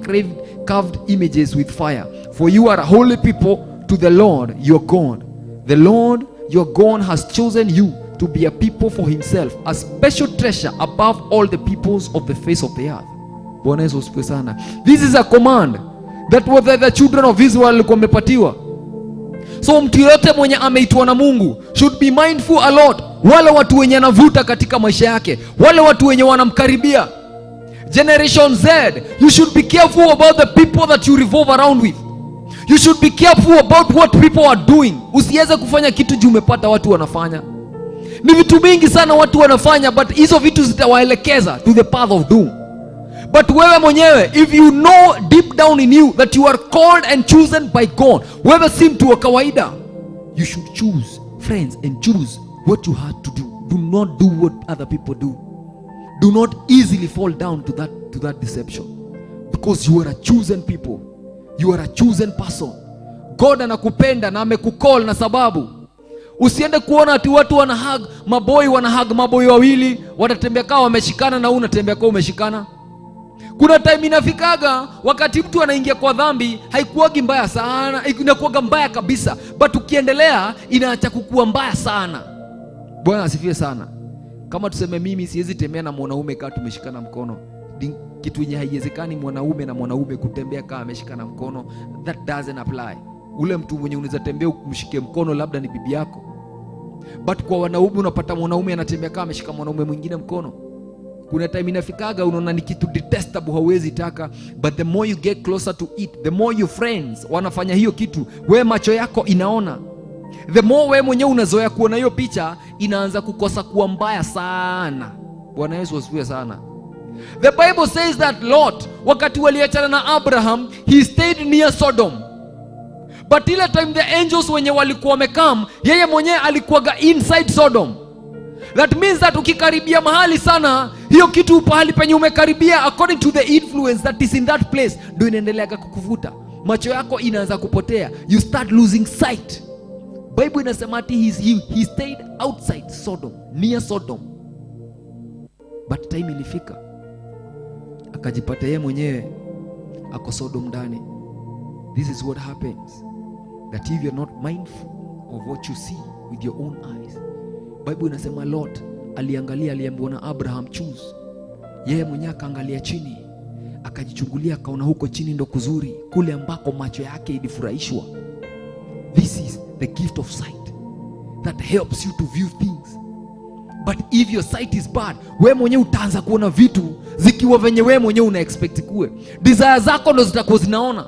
G: carved images with fire." For you are a holy people to the Lord your God. The Lord your God has chosen you to be a people for himself, a special treasure above all the peoples of the face of the earth. Bwana Yesu asifiwe sana. This is a command that whether the children of Israel walikuwa wamepatiwa. So mtu yoyote mwenye ameitwa na Mungu should be mindful a lot, wale watu wenye anavuta katika maisha yake, wale watu wenye wanamkaribia. Generation Z, you should be careful about the people that you revolve around with. You should be careful about what people are doing. Usiweze kufanya kitu juu umepata watu wanafanya. Ni vitu mingi sana watu wanafanya, but hizo vitu zitawaelekeza to the path of doom. But wewe mwenyewe, if you know deep down in you that you are called and chosen by God, wewe si mtu wa kawaida. You should choose friends and choose what you have to do. Do not do what other people do. Do not easily fall down to that deception, because you are a chosen people. You are a chosen person. God anakupenda na amekucall na sababu. Usiende kuona ati watu wana hug maboi, wana hug maboi wawili, watatembea kaa wameshikana, na wewe unatembea kaa umeshikana. Kuna time inafikaga wakati mtu anaingia kwa dhambi, haikuwagi mbaya sana, inakuwaga mbaya kabisa, but ukiendelea inaacha kukuwa mbaya sana. Bwana asifiwe sana. Kama tuseme mimi siwezi tembea na mwanaume kaa tumeshikana mkono. Kitu yenye haiwezekani, mwanaume na mwanaume kutembea kaa ameshikana mkono, that doesn't apply. Ule mtu mwenye unaweza tembea umshike mkono labda ni bibi yako, but kwa wanaume unapata mwanaume anatembea kama ameshika mwanaume mwingine mkono. Kuna time inafikaga unaona ni kitu detestable, hauwezi taka, but the more you get closer to it, the more your friends wanafanya hiyo kitu, we macho yako inaona, the more we mwenyewe unazoea kuona hiyo picha, inaanza kukosa kuwa mbaya sana. Bwana Yesu asifiwe sana. The Bible says that Lot, wakati waliachana na Abraham, he stayed near Sodom, but ile time the angels wenye walikuwa wamekam, yeye mwenyewe alikuwaga inside Sodom. That means that ukikaribia mahali sana, hiyo kitu pahali penye umekaribia, according to the influence that is in that place, ndio inaendeleaga kukuvuta. Macho yako inaanza kupotea, you start losing sight. Bible inasema ati he stayed outside Sodom, near Sodom, but time ilifika akajipata yeye mwenyewe ako Sodom ndani. This is what happens, that if you're not mindful of what you see with your own eyes. Bible inasema Lot aliangalia, aliambiwa na Abraham, "Choose." Yeye mwenyewe akaangalia chini, akajichungulia, akaona huko chini ndo kuzuri, kule ambako macho yake ilifurahishwa. This is the gift of sight that helps you to view things, but if your sight is bad, we mwenyewe utaanza kuona vitu zikiwa venye we mwenyewe una expect kuwe. Desire zako ndo zitakuwa zinaona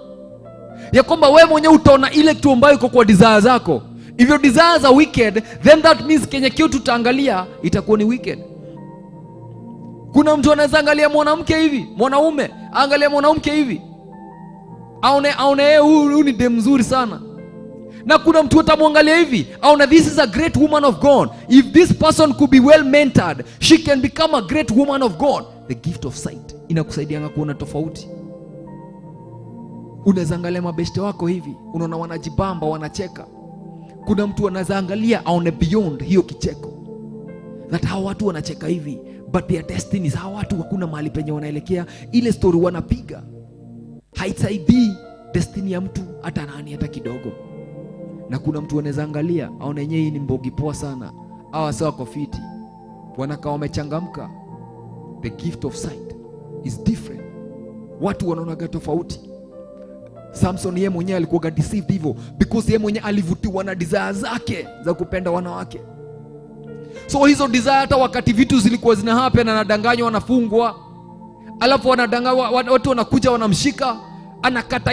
G: ya kwamba we mwenyewe utaona ile kitu ambayo iko kwa desire zako. If your desires are wicked, then that means kenye kitu tutaangalia itakuwa ni wicked. Kuna mtu anaweza angalia mwanamke hivi, mwanaume angalia mwanamke hivi, aone yeye huyu ni dem mzuri sana, na kuna mtu atamwangalia hivi aone, "This is a great woman of God. If this person could be well mentored, she can become a great woman of God." The gift of sight inakusaidianga kuona tofauti. Unaweza angalia mabeshte wako hivi, unaona wanajibamba, wanacheka. Kuna mtu anaweza angalia aone beyond hiyo kicheko, that hawa watu wanacheka hivi, but their destinies, hawa watu hakuna mahali penye wanaelekea. Ile story wanapiga haisaidii destiny ya mtu hata nani hata kidogo. Na kuna mtu anaweza angalia aone yenyewe hii ni mbogi poa sana, hawa sawa, wako fiti, wanakaa wamechangamka. The gift of sight is different. Watu wanaonaga tofauti. Samson yeye mwenyewe alikuwaga deceived hivyo because yeye mwenyewe alivutiwa na desire zake za kupenda wanawake. So hizo desire, hata wakati vitu zilikuwa zina happen, anadanganywa, anafungwa, alafu wanadanganywa, watu wanakuja wanamshika, anakata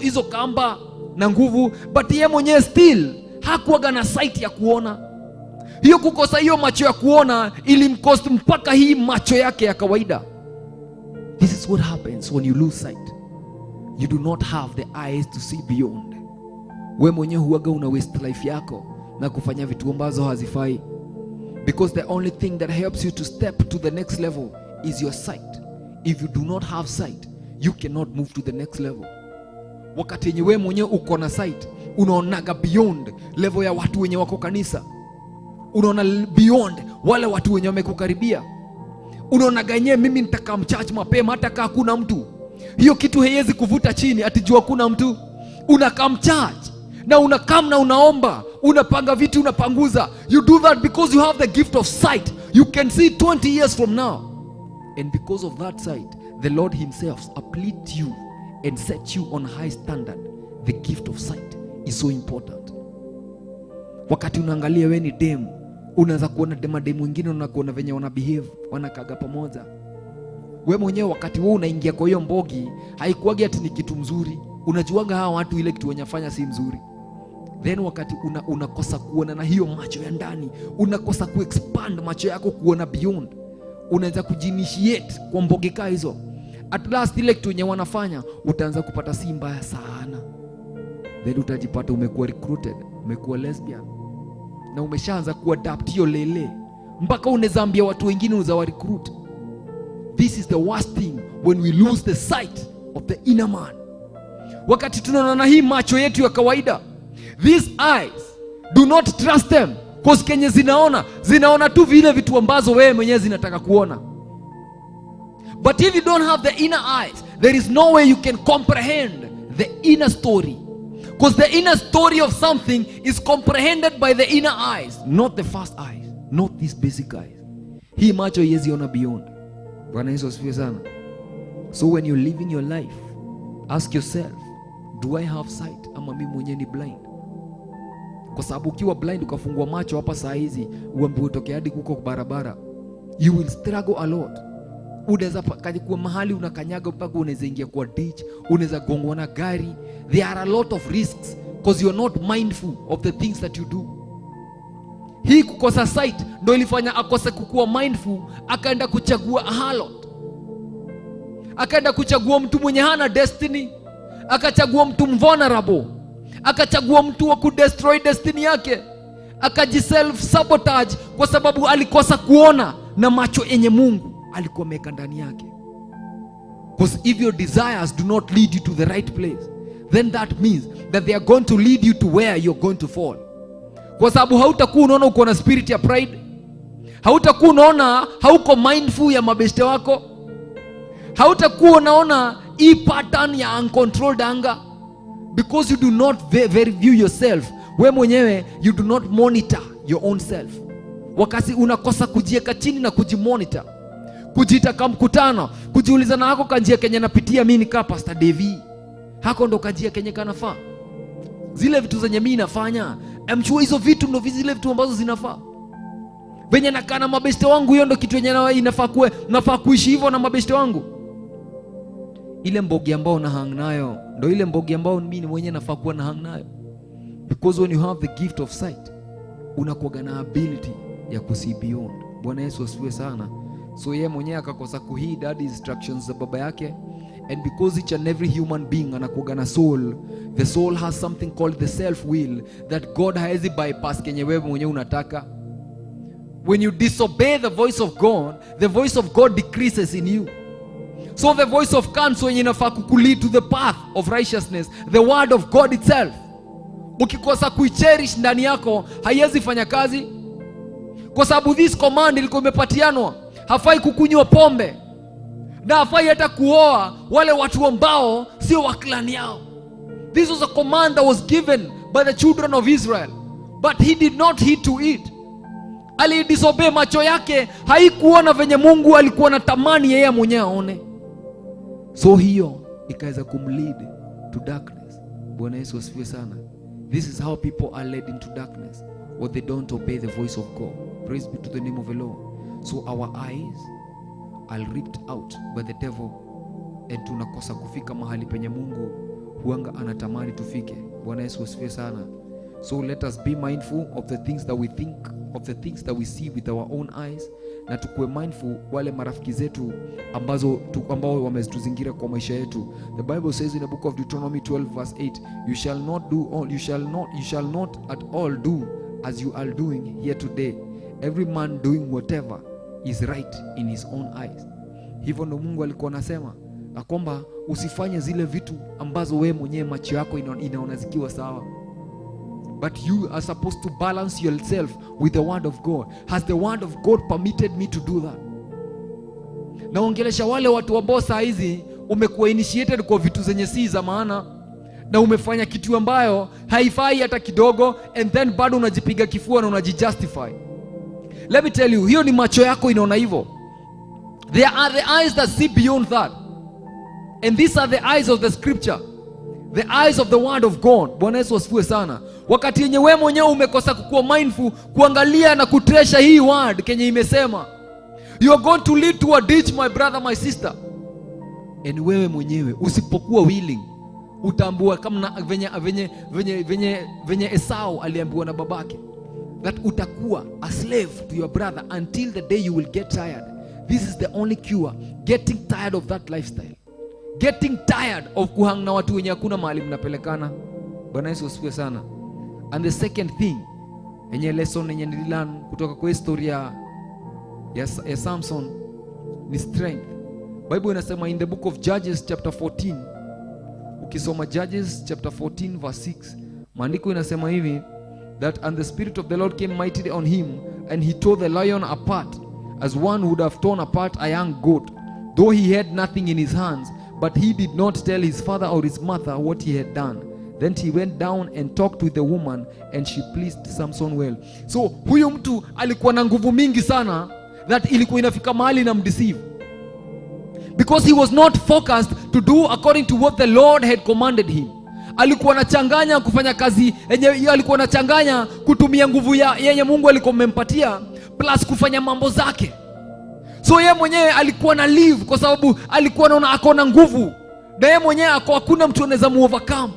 G: hizo kamba na nguvu, but yeye mwenyewe still hakuwaga na sight ya kuona. Hiyo kukosa hiyo macho ya kuona ilimcost mpaka hii macho yake ya kawaida. This is what happens when you lose sight. You do not have the eyes to see beyond. We mwenyewe huwaga una waste life yako na kufanya vitu ambazo hazifai, because the only thing that helps you to step to the next level is your sight. If you do not have sight, you cannot move to the next level. Wakati yenye we mwenyewe uko na sight, unaonaga beyond level ya watu wenye wako kanisa, unaona beyond wale watu wenye wamekukaribia. Unaonaga yenyewe mimi nitakaa mchurch mapema hata kaa hakuna mtu. Hiyo kitu haiwezi kuvuta chini ati juu hakuna mtu. Unakam church na unakam na unaomba, unapanga vitu, unapanguza. You do that because you have the gift of sight. You can see 20 years from now. And because of that sight, the Lord himself uplifts you and sets you on high standard. The gift of sight is so important. Wakati unaangalia we ni dem, unaanza kuona mademu wengine, unakuona venye wana behave, wanakaga pamoja. We mwenyewe wakati wewe unaingia kwa hiyo mbogi, haikuwagi ati ni kitu mzuri. Unajuanga hawa watu ile kitu wenyafanya si mzuri. Then wakati unakosa kuona na hiyo macho ya ndani, unakosa kuexpand macho yako kuona beyond, unaanza kujinitiate kwa mbogi kaa hizo. At last ile kitu yenye wanafanya utaanza kupata si mbaya sana. Then utajipata umekuwa recruited, umekuwa lesbian, na umeshaanza kuadapt hiyo lele mpaka unaweza ambia watu wengine unaweza recruit. This is the worst thing, when we lose the sight of the inner man. Wakati tunaona na hii macho yetu ya kawaida, these eyes, do not trust them, cause kenye zinaona, zinaona tu vile vitu ambazo wewe mwenyewe zinataka kuona. But if you don't have the inner eyes, there is no way you can comprehend the inner story. Because the inner story of something is comprehended by the inner eyes, not the first eyes, not these basic eyes. Hii macho haiwezi ona beyond. Bwana Yesu asifiwe sana. So when you're living your life, ask yourself, do I have sight ama mimi mwenyewe ni blind? Kwa sababu ukiwa blind ukafungua macho hapa saa hizi, uambiwe utoke hadi huko barabara, you will struggle a lot. Unaweza kuwa mahali unakanyaga mpaka unaweza ingia kwa ditch, unaweza gongwa na gari. There are a lot of risks because you are not mindful of the things that you do. Hii kukosa sight ndo ilifanya akose kukuwa mindful, akaenda kuchagua harlot. Akaenda kuchagua mtu mwenye hana destiny, akachagua mtu vulnerable, akachagua mtu wa kudestroy destiny yake, akajiself sabotage kwa sababu alikosa kuona na macho yenye Mungu alikuwa ameweka ndani yake. Because if your desires do not lead you to the right place, then that means that they are going to lead you to where you're going to fall. Kwa sababu hautakuwa unaona uko na spirit ya pride, hautakuwa unaona hauko mindful ya mabeshte wako, hautakuwa unaona hii pattern ya uncontrolled anger, because you do not very view yourself. We mwenyewe you do not monitor your own self. Wakati unakosa kujieka chini na kujimonitor, kujiita kama mkutano, kujiuliza na hako kanjia kenye napitia mimi ni Pastor Devi, hako ndo kanjia kenye kanafaa, zile vitu zenye mimi nafanya, amchua hizo vitu ndo zile vitu ambazo zinafaa, venye nakaa na mabeshte wangu, hiyo ndo kitu yenye inafaa kuwe, nafaa kuishi hivyo na mabeshte wangu. Ile mbogi ambao na hang nayo ndo ile mbogi ambao mimi mwenyewe nafaa kuwa na hang nayo. Because when you have the gift of sight, unakuwa na ability ya kusee beyond. Bwana Yesu asifiwe sana. So yeye mwenyewe akakosa kuheed hadi instructions za baba yake. And because each and every human being anakuwa na soul, the soul has something called the self will that God haezi bypass kenye wewe mwenyewe unataka. When you disobey the voice of God, the voice of God decreases in you. So the voice of counsel yenye inafaa kukulead to the path of righteousness, the word of God itself, ukikosa kuicherish ndani yako, haiwezi fanya kazi. Kwa sababu this command ilikuwa imepatianwa, hafai kukunywa pombe na hafai hata kuoa wale watu ambao sio wa clan yao. This was a command that was given by the children of Israel, but he did not heed to it. Alidisobey, macho yake haikuona venye Mungu alikuwa anatamani yeye mwenyewe aone. So hiyo ikaweza kumlead to darkness. Bwana Yesu asifiwe sana. This is how people are led into darkness, when they don't obey the voice of God. Praise be to the name of the Lord. So our eyes are ripped out by the devil, and tunakosa kufika mahali penye Mungu huanga anatamani tufike. Bwana Yesu asifiwe sana. So let us be mindful of the things that we think, of the things that we see with our own eyes, na tukue mindful wale marafiki zetu ambao wametuzingira kwa maisha yetu. The Bible says in the book of Deuteronomy 12 verse 8, you shall not do all, you shall not at all do as you are doing here today, every man doing whatever is right in his own eyes. Hivyo ndo Mungu alikuwa anasema na kwamba usifanye zile vitu ambazo wewe mwenyewe macho yako inaona zikiwa sawa. But you are supposed to balance yourself with the word of God. Has the word of God permitted me to do that? Naongelesha wale watu ambao saa hizi umekuwa initiated kwa vitu zenye si za maana, Na umefanya kitu ambayo haifai hata kidogo, and then bado unajipiga kifua na unajijustify. Let me tell you, hiyo ni macho yako inaona hivyo. There are the eyes that see beyond that, and these are the eyes of the scripture, the eyes of the word of God. Bwana Yesu asifiwe sana. Wakati yenye wewe mwenyewe umekosa kukuwa mindful, kuangalia na kutresha hii word kenye imesema, you are going to lead to a ditch, my brother, my sister. And wewe mwenyewe usipokuwa willing, utaambiwa kama venye Esau aliambiwa na babake, that utakuwa a slave to your brother until the day you will get tired. This is the only cure: getting tired of that lifestyle, getting tired of kuhang na watu wenye hakuna mahali mnapelekana. Bwana Yesu asifiwe sana. And the second thing yenye, lesson yenye nililearn kutoka kwa historia ya Samson ni strength. Bible inasema in the book of Judges chapter 14, ukisoma Judges chapter 14 verse 6, maandiko inasema hivi, that "And the spirit of the Lord came mightily on him, and he tore the lion apart as one would have torn apart a young goat, though he had nothing in his hands. But he did not tell his father or his mother what he had done. Then he went down and talked with the woman, and she pleased Samson well." So huyu mtu alikuwa na nguvu mingi sana that ilikuwa inafika mahali na mdeceive, because he was not focused to do according to what the Lord had commanded him. Alikuwa anachanganya kufanya kazi yenye, alikuwa anachanganya kutumia nguvu ya yenye Mungu alikuwa amempatia plus kufanya mambo zake. So yeye mwenyewe alikuwa na live kwa sababu alikuwa anaona ako na nguvu, na yeye mwenyewe ako, hakuna mtu anaweza muovercome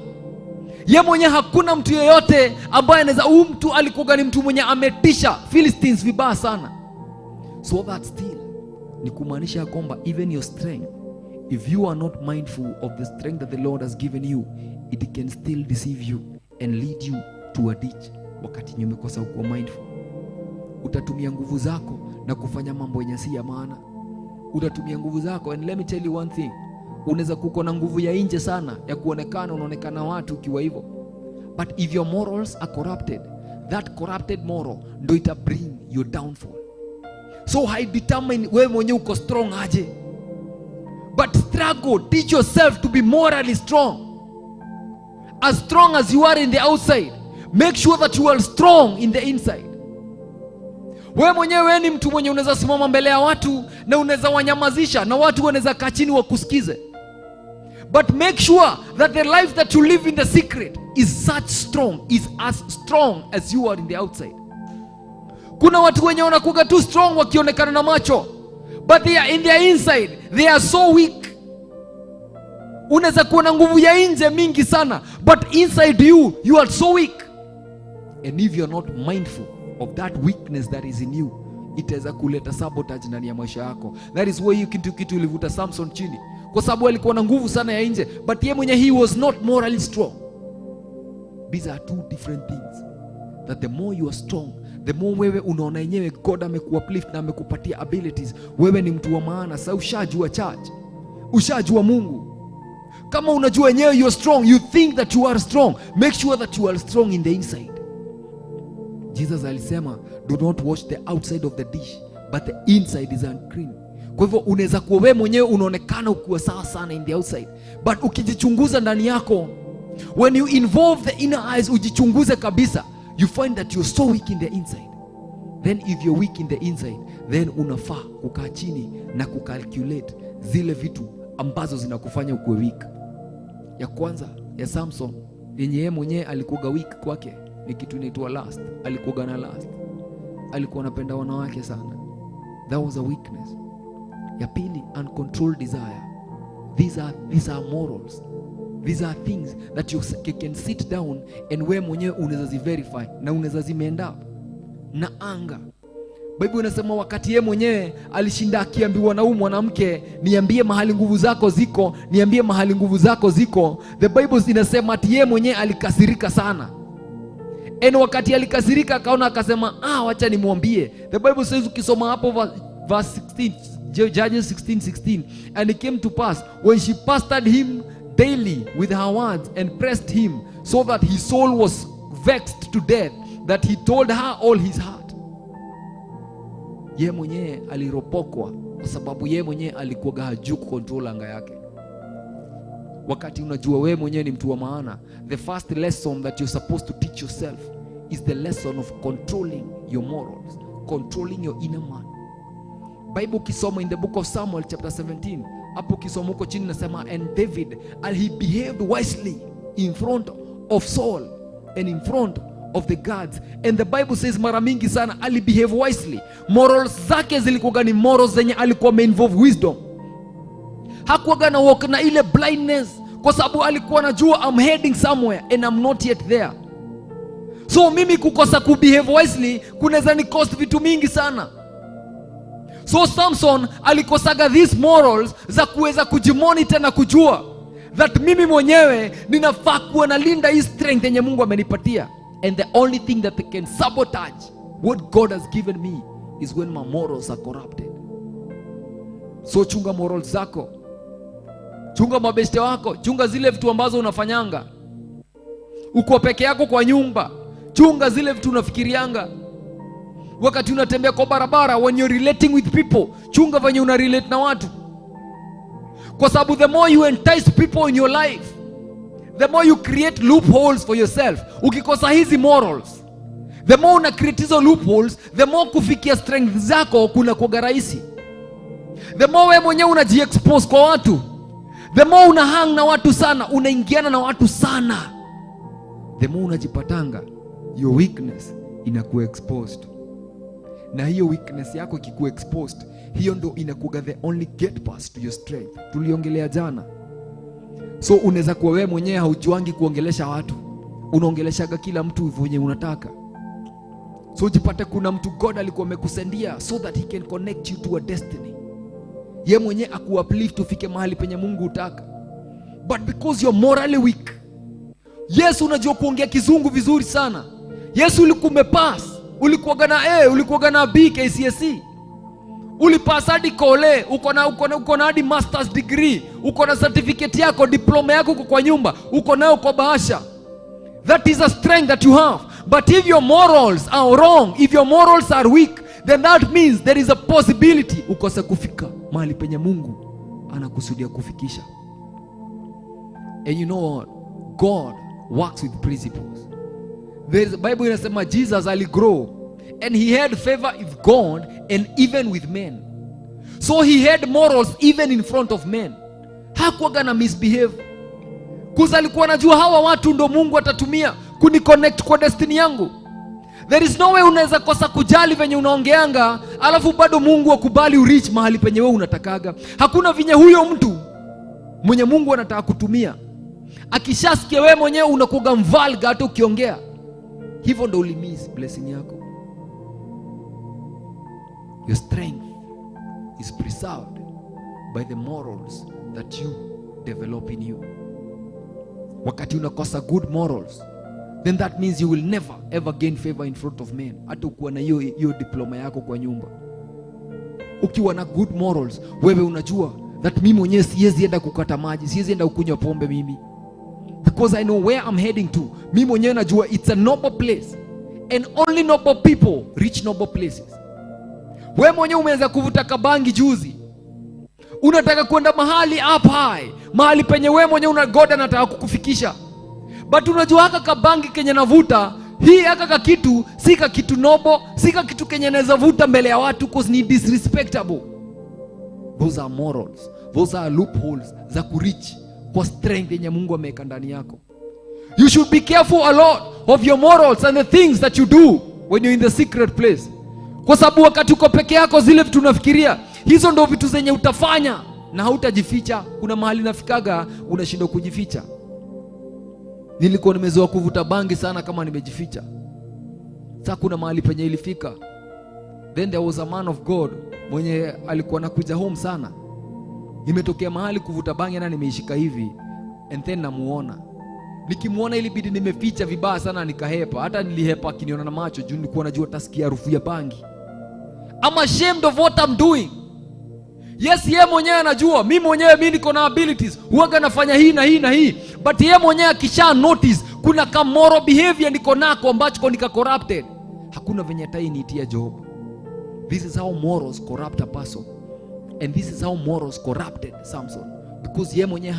G: ye mwenyewe, hakuna mtu yeyote ambaye anaweza. Huyu mtu alikuwa ni mtu mwenye ametisha Philistines vibaya sana. So that still ni kumaanisha ya kwamba even your strength, if you are not mindful of the strength that the Lord has given you, it can still deceive you and lead you to a ditch. Wakati umekosa kuwa mindful, utatumia nguvu zako na kufanya mambo yenye si ya maana. Utatumia nguvu zako, and let me tell you one thing, unaweza kuko na nguvu ya nje sana ya kuonekana, unaonekana watu ukiwa hivyo, but if your morals are corrupted, that corrupted moral ndo ita bring your downfall. So haidetermine wewe mwenyewe uko strong aje, but struggle, teach yourself to be morally strong. As strong as you are in the outside, make sure that you are strong in the inside. Wewe mwenyewe ni mtu mwenye unaweza simama mbele ya watu na unaweza wanyamazisha na watu wanaweza kaa chini wakusikize, but make sure that the life that you live in the secret is such strong, is as strong as you are in the outside. Kuna watu wenye wanakuga too strong wakionekana na macho, but they are in their inside they are so weak. Unaweza kuwa na nguvu ya nje mingi sana, but inside you, you are so weak. And if you are not mindful of that weakness that is in you, itaweza kuleta sabotage ndani ya maisha yako. That is why hiyo kitu ilivuta Samson chini, kwa sababu alikuwa na nguvu sana ya nje, but ye mwenye he was not morally strong. These are two different things, that the more you are strong, the more wewe unaona yenyewe God amekuuplift na amekupatia abilities, wewe ni mtu wa maana. Sasa ushajua church, ushajua Mungu. Kama unajua yenyewe you're strong, you think that you are strong, make sure that you are strong in the inside. Jesus alisema, "Do not wash the outside of the dish, but the inside is unclean." Kwa hivyo unaweza kuwa wewe mwenyewe unaonekana ukiwa sawa sana in the outside, but ukijichunguza ndani yako, when you involve the inner eyes, ujichunguze kabisa, you find that you're so weak in the inside. Then if you're weak in the inside, then unafaa kukaa chini na kucalculate zile vitu ambazo zinakufanya ukuwe weak. Ya kwanza ya Samson yenye yeye mwenyewe alikuwa weak kwake ni kitu inaitwa lust. Alikuwa na lust, alikuwa anapenda wanawake sana. That was a weakness. Ya pili, uncontrolled desire. These are morals. These are things that you can sit down and wewe mwenyewe unaweza ziverify na unaweza zimend up na anger. Bible inasema wakati yeye mwenyewe alishinda akiambiwa na huyu mwanamke, "Niambie mahali nguvu zako ziko, niambie mahali nguvu zako ziko." The Bible inasema ati yeye mwenyewe alikasirika sana. And wakati alikasirika akaona, akasema, "Ah, wacha nimwambie." The Bible says, ukisoma hapo verse 16, Judges 16:16, "And it came to pass, when she pestered him daily with her words and pressed him so that his soul was vexed to death, that he told her all his heart." Ye mwenyewe aliropokwa kwa sababu ye mwenyewe alikuwa hajui kucontrol anger yake. Wakati unajua wewe mwenyewe ni mtu wa maana, the first lesson that you're supposed to teach yourself is the lesson of controlling your morals, controlling your inner man. Bible ukisoma in the book of Samuel chapter 17, hapo ukisoma huko chini nasema, and David, and he behaved wisely in front of Saul and in front of the guards. And the Bible says mara mingi sana ali behave wisely. Morals zake zilikuwa ni morals zenye alikuwa ameinvolve wisdom. Hakuwa na walk na ile blindness, kwa sababu alikuwa anajua I'm heading somewhere and I'm not yet there. So mimi kukosa kubehave wisely kunaweza ni cost vitu mingi sana. So Samson alikosaga these morals za kuweza kujimonitor na kujua that mimi mwenyewe ninafaa kuwa nalinda hii strength yenye Mungu amenipatia. And the only thing that can sabotage what God has given me is when my morals are corrupted. So chunga morals zako, chunga mabeste wako, chunga zile vitu ambazo unafanyanga. Uko peke yako kwa nyumba, chunga zile vitu unafikirianga. Wakati unatembea kwa barabara, when you're relating with people, chunga venye una relate na watu. Kwa sababu the more you entice people in your life, the more you create loopholes for yourself. Ukikosa hizi morals, the more una create hizo loopholes, the more kufikia strength zako kuna kuwa rahisi. The more wewe mwenyewe unajiexpose kwa watu, the more una hang na watu sana, unaingiana na watu sana, the more unajipatanga your weakness inakuwa exposed. Na hiyo weakness yako ikikuwa exposed, hiyo ndo inakuwa the only gate pass to your strength. Tuliongelea jana. So unaweza kuwa wewe mwenyewe haujuangi kuongelesha watu, unaongeleshaga kila mtu venye unataka. So jipate kuna mtu God alikuwa amekusendia so that he can connect you to a destiny. Ye mwenyewe akuuplift ufike mahali penye Mungu utaka. But because you're morally weak. Yesu unajua kuongea kizungu vizuri sana. Yesu ulikuwa umepass, ulikuwa na A, ulikuwa na B KCSE. Ulipass hadi kole, uko na hadi master's degree, uko na certificate yako, diploma yako uko kwa nyumba, uko nayo kwa bahasha. That is a strength that you have. But if your morals are wrong, if your morals are weak, then that means there is a possibility ukose kufika mahali penye Mungu anakusudia kufikisha. And you know what? God works with principles. There is Bible inasema Jesus aligrow and he had favor with God and even with men. So he had morals even in front of men. Hakuwa na misbehave. Kuza alikuwa anajua hawa watu ndo Mungu atatumia kuniconnect kwa destiny yangu. There is no way unaweza kosa kujali venye unaongeanga alafu bado Mungu akubali ureach mahali penye wewe unatakaga. Hakuna vinye huyo mtu mwenye Mungu anataka kutumia akishasikia wewe mwenyewe unakuwa mvalga hata ukiongea. Hivyo ndo ulimiss blessing yako. Your strength is preserved by the morals that you develop in you. Wakati unakosa good morals, then that means you will never ever gain favor in front of men. Hata ukiwa na hiyo diploma yako kwa nyumba, ukiwa na good morals, wewe unajua that mimi mwenyewe siwezi enda kukata maji, siwezi enda kukunywa pombe mimi, because I know where I'm heading to. Mimi mwenyewe najua it's a noble place and only noble people reach noble places. Wewe mwenyewe umeanza kuvuta kabangi juzi, unataka kwenda mahali up high, mahali penye wewe mwenyewe una God anataka kukufikisha. But unajua haka kabangi kenye navuta hii, haka kakitu si ka kitu noble, si ka kitu kenye naweza vuta mbele ya watu cause ni disrespectable. Those are morals, those are loopholes za kureach kwa strength yenye Mungu ameweka ndani yako. You should be careful a lot of your morals and the things that you do when you're in the secret place. Kwa sababu wakati uko peke yako, zile vitu unafikiria, hizo ndo vitu zenye utafanya na hautajificha. Kuna mahali nafikaga unashindwa kujificha. Nilikuwa nimezoea kuvuta bangi sana kama nimejificha. Sasa kuna mahali penye ilifika. Then there was a man of God mwenye alikuwa anakuja home sana. Nimetokea mahali kuvuta bangi na nimeishika hivi, and then namuona. Nikimuona ilibidi nimeficha vibaya sana nikahepa. Hata nilihepa akiniona na macho juu nilikuwa najua tasikia harufu ya bangi. I'm ashamed of what I'm doing. Yes, yeye mwenyewe anajua, mimi mwenyewe mimi niko na abilities, huwaga nafanya hii na hii na hii. But yeye mwenyewe akisha notice kuna ka moral behavior niko nako ambacho nika corrupted, hakuna venye atainiitia job. This is how morals corrupt a person. And this is how morals corrupted Samson. Because yeye mwenyewe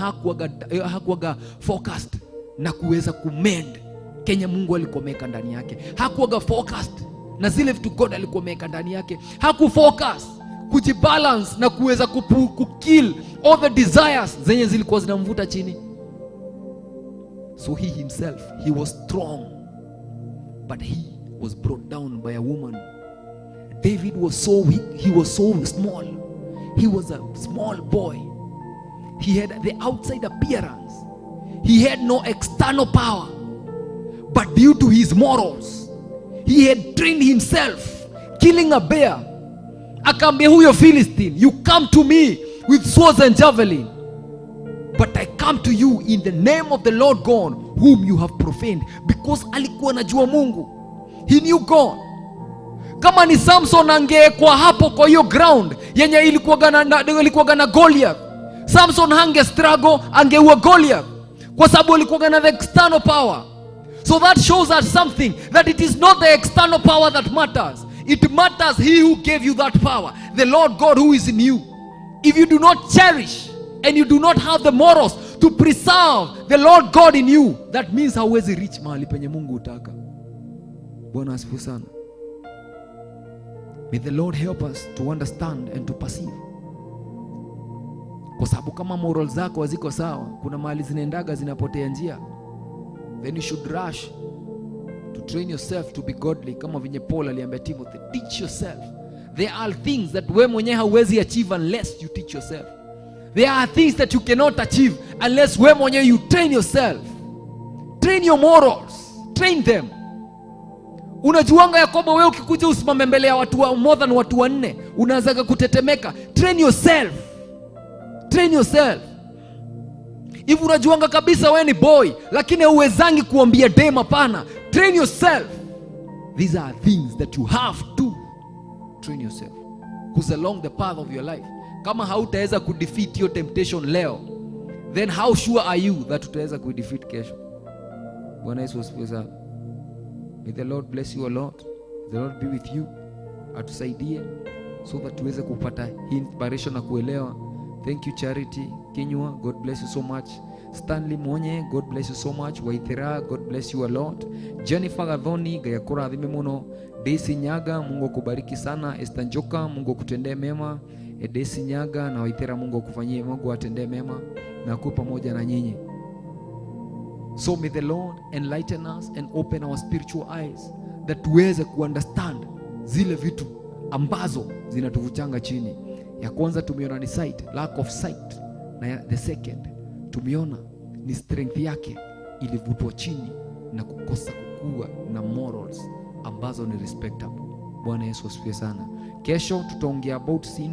G: hakuwaga focused na kuweza kumend kenye Mungu alikuwa ameweka ndani yake. Hakuwaga focused na zile vitu God alikuwa ameweka ndani yake. Hakufocus kujibalance na kuweza kukill all the desires zenye zilikuwa zinamvuta chini. So he himself, he was strong, but he was brought down by a woman. David was so weak, he was so small. He was a small boy. He had the outside appearance. He had no external power. But due to his morals, he had trained himself, killing a bear. Akaambia huyo Philistine, you come to me with swords and javelin, but I come to you in the name of the Lord God whom you have profaned. Because alikuwa anajua Mungu. He knew God. Kama ni Samson angeekwa hapo kwa hiyo ground yenye ilikuwaga na Goliath, Samson hange struggle, angeua Goliath, kwa sababu alikuwaga na the external power. So that shows us something, that it is not the external power that matters. It matters he who gave you that power, the Lord God who is in you. If you do not cherish and you do not have the morals to preserve the Lord God in you, that means hauwezi reach mahali penye Mungu hutaka. Bwana asifiwe sana. May the Lord help us to understand and to perceive. Kwa sababu kama morals zako haziko sawa, kuna mahali zinaendaga zinapotea njia. Then you should rush to train yourself to be godly, kama venye Paul aliambia Timothy, teach yourself. There are things that we mwenyewe hauwezi achieve unless you teach yourself. There are things that you cannot achieve unless we mwenyewe you train yourself. Train your morals. Train them. Unajuanga ya kwamba wewe ukikuja usimame mbele ya watu wa more than watu wanne, unaanzaga kutetemeka. Train yourself. Train yourself. If unajuanga kabisa wewe ni boy, lakini hauwezangi kuambia dem hapana, train yourself. These are things that you have to train yourself. Because along the path of your life, kama hautaweza kudefeat hiyo temptation leo, then how sure are you that utaweza kudefeat kesho? Bwana Yesu asifiwe sana. May the Lord bless you a lot. The Lord be with you. Atusaidie so that tuweze kupata hii inspiration na kuelewa. Thank you, Charity Kinyua. God bless you so much. Stanley Mwonye, God bless you so much. Waithera, God bless you a lot. Jennifer Gathoni, Ngai akũrathime mũno. Daisy Nyaga, Mungu akubariki sana. Esther Njoka, Mungu akutendee mema. Daisy Nyaga na Waithera, Mungu akufanyie, Mungu atendee mema na kuwe pamoja na nyinyi. So may the Lord enlighten us and open our spiritual eyes that tuweze kuunderstand zile vitu ambazo zinatuvutanga chini. Ya kwanza tumeona ni sight, lack of sight. Na the second tumeona ni strength yake ilivutwa chini na kukosa kukua na morals ambazo ni respectable. Bwana Yesu asifiwe sana. Kesho tutaongea about sin,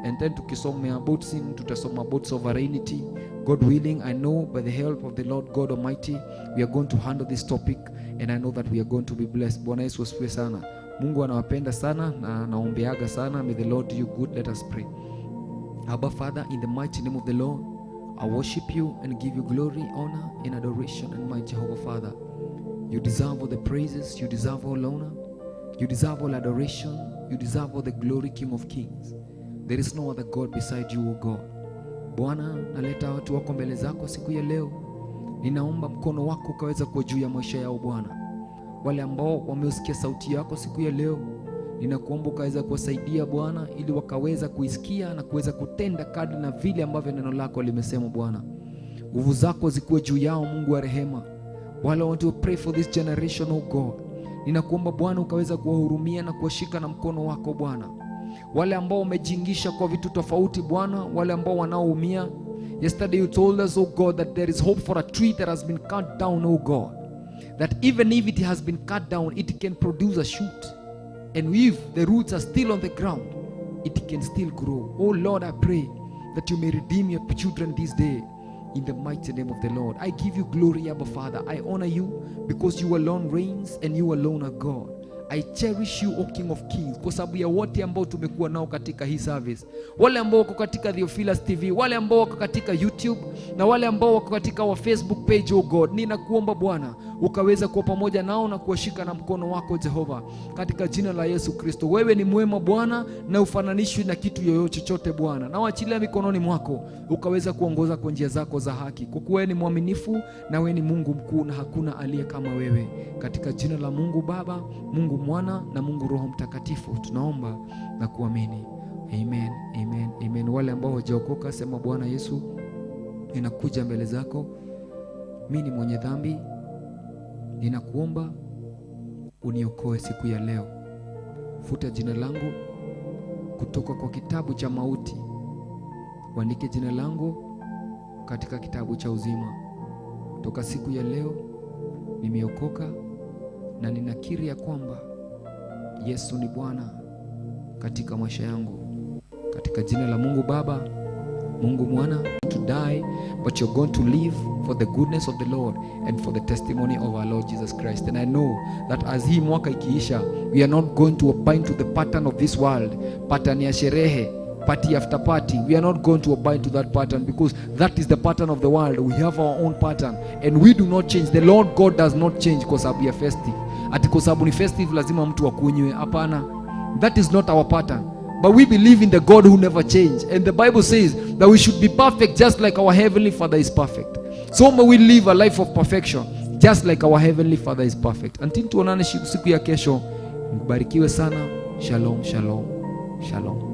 G: and then tukisomea about sin tutasoma about sovereignty. God willing, I know by the help of the Lord God Almighty we are going to handle this topic, and I know that we are going to be blessed. Bwana Yesu asifiwe sana. Mungu anawapenda sana na naombeaga sana. May the Lord do you good. Let us pray. Abba Father, in the mighty name of the Lord, I worship you and give you glory, honor, and adoration. And my Jehovah Father, you deserve all the praises, you deserve all honor, you deserve all adoration, you deserve all the glory, King of Kings. There is no other God beside you, O God. Bwana, naleta watu wako mbele zako siku ya leo. Ninaomba mkono wako ukaweza kuwa juu ya maisha yao Bwana. Wale ambao wameusikia sauti yako siku ya leo, ninakuomba ukaweza kuwasaidia Bwana, ili wakaweza kuisikia na kuweza kutenda kadri na vile ambavyo neno lako limesema Bwana. Nguvu zako zikuwe juu yao, Mungu wa rehema. Wale want to pray for this generation, oh God. Ninakuomba Bwana ukaweza kuwahurumia na kuwashika na mkono wako Bwana. Wale ambao wamejiingisha kwa vitu tofauti Bwana, wale ambao wanaoumia. Yesterday you told us, oh God, that there is hope for a tree that has been cut down, oh God. That even if it has been cut down, it can produce a shoot. And if the roots are still on the ground, it can still grow. Oh Lord, I pray that you may redeem your children this day in the mighty name of the Lord. I give you glory, Abba Father. I honor you because you alone reigns and you alone are God. I cherish you, O King of Kings, kwa sababu ya wote ambao tumekuwa nao katika hii service, wale ambao wako katika Theophilus TV, wale ambao wako katika YouTube na wale ambao wako katika our Facebook page. O God, ninakuomba Bwana ukaweza kuwa pamoja nao na kuwashika na mkono wako Jehova, katika jina la Yesu Kristo. Wewe ni mwema Bwana na ufananishwi na kitu yoyote chochote Bwana, na waachilia mikononi mwako ukaweza kuongoza kwa njia zako za haki, kwa kuwa wewe ni mwaminifu na wewe ni Mungu mkuu na hakuna aliye kama wewe. Katika jina la Mungu Baba, Mungu Mwana na Mungu Roho Mtakatifu tunaomba na kuamini, amen, amen, amen. Wale ambao hawajaokoka, sema Bwana Yesu, ninakuja mbele zako, mi ni mwenye dhambi, ninakuomba uniokoe siku ya leo. Futa jina langu kutoka kwa kitabu cha mauti, uandike jina langu katika kitabu cha uzima. Toka siku ya leo nimeokoka na ninakiri ya kwamba Yesu ni Bwana katika maisha yangu, katika jina la Mungu Baba, Mungu Mwana. To die, but you're going to live for the goodness of the Lord and for the testimony of our Lord Jesus Christ. And I know that as hii mwaka ikiisha, we are not going to abide to the pattern of this world, pattern ya sherehe, party after party. We are not going to abide to that pattern because that is the pattern of the world. We have our own pattern and we do not change. The Lord God does not change kwa sababu ya festive. Ati kwa sababu ni festive lazima mtu akunywe. Hapana. That is not our pattern. But we believe in the God who never changes. And the Bible says that we should be perfect just like our Heavenly Father is perfect. So may we live a life of perfection just like our Heavenly Father is perfect. Until tuonane siku ya kesho, mbarikiwe sana. Shalom, shalom, shalom.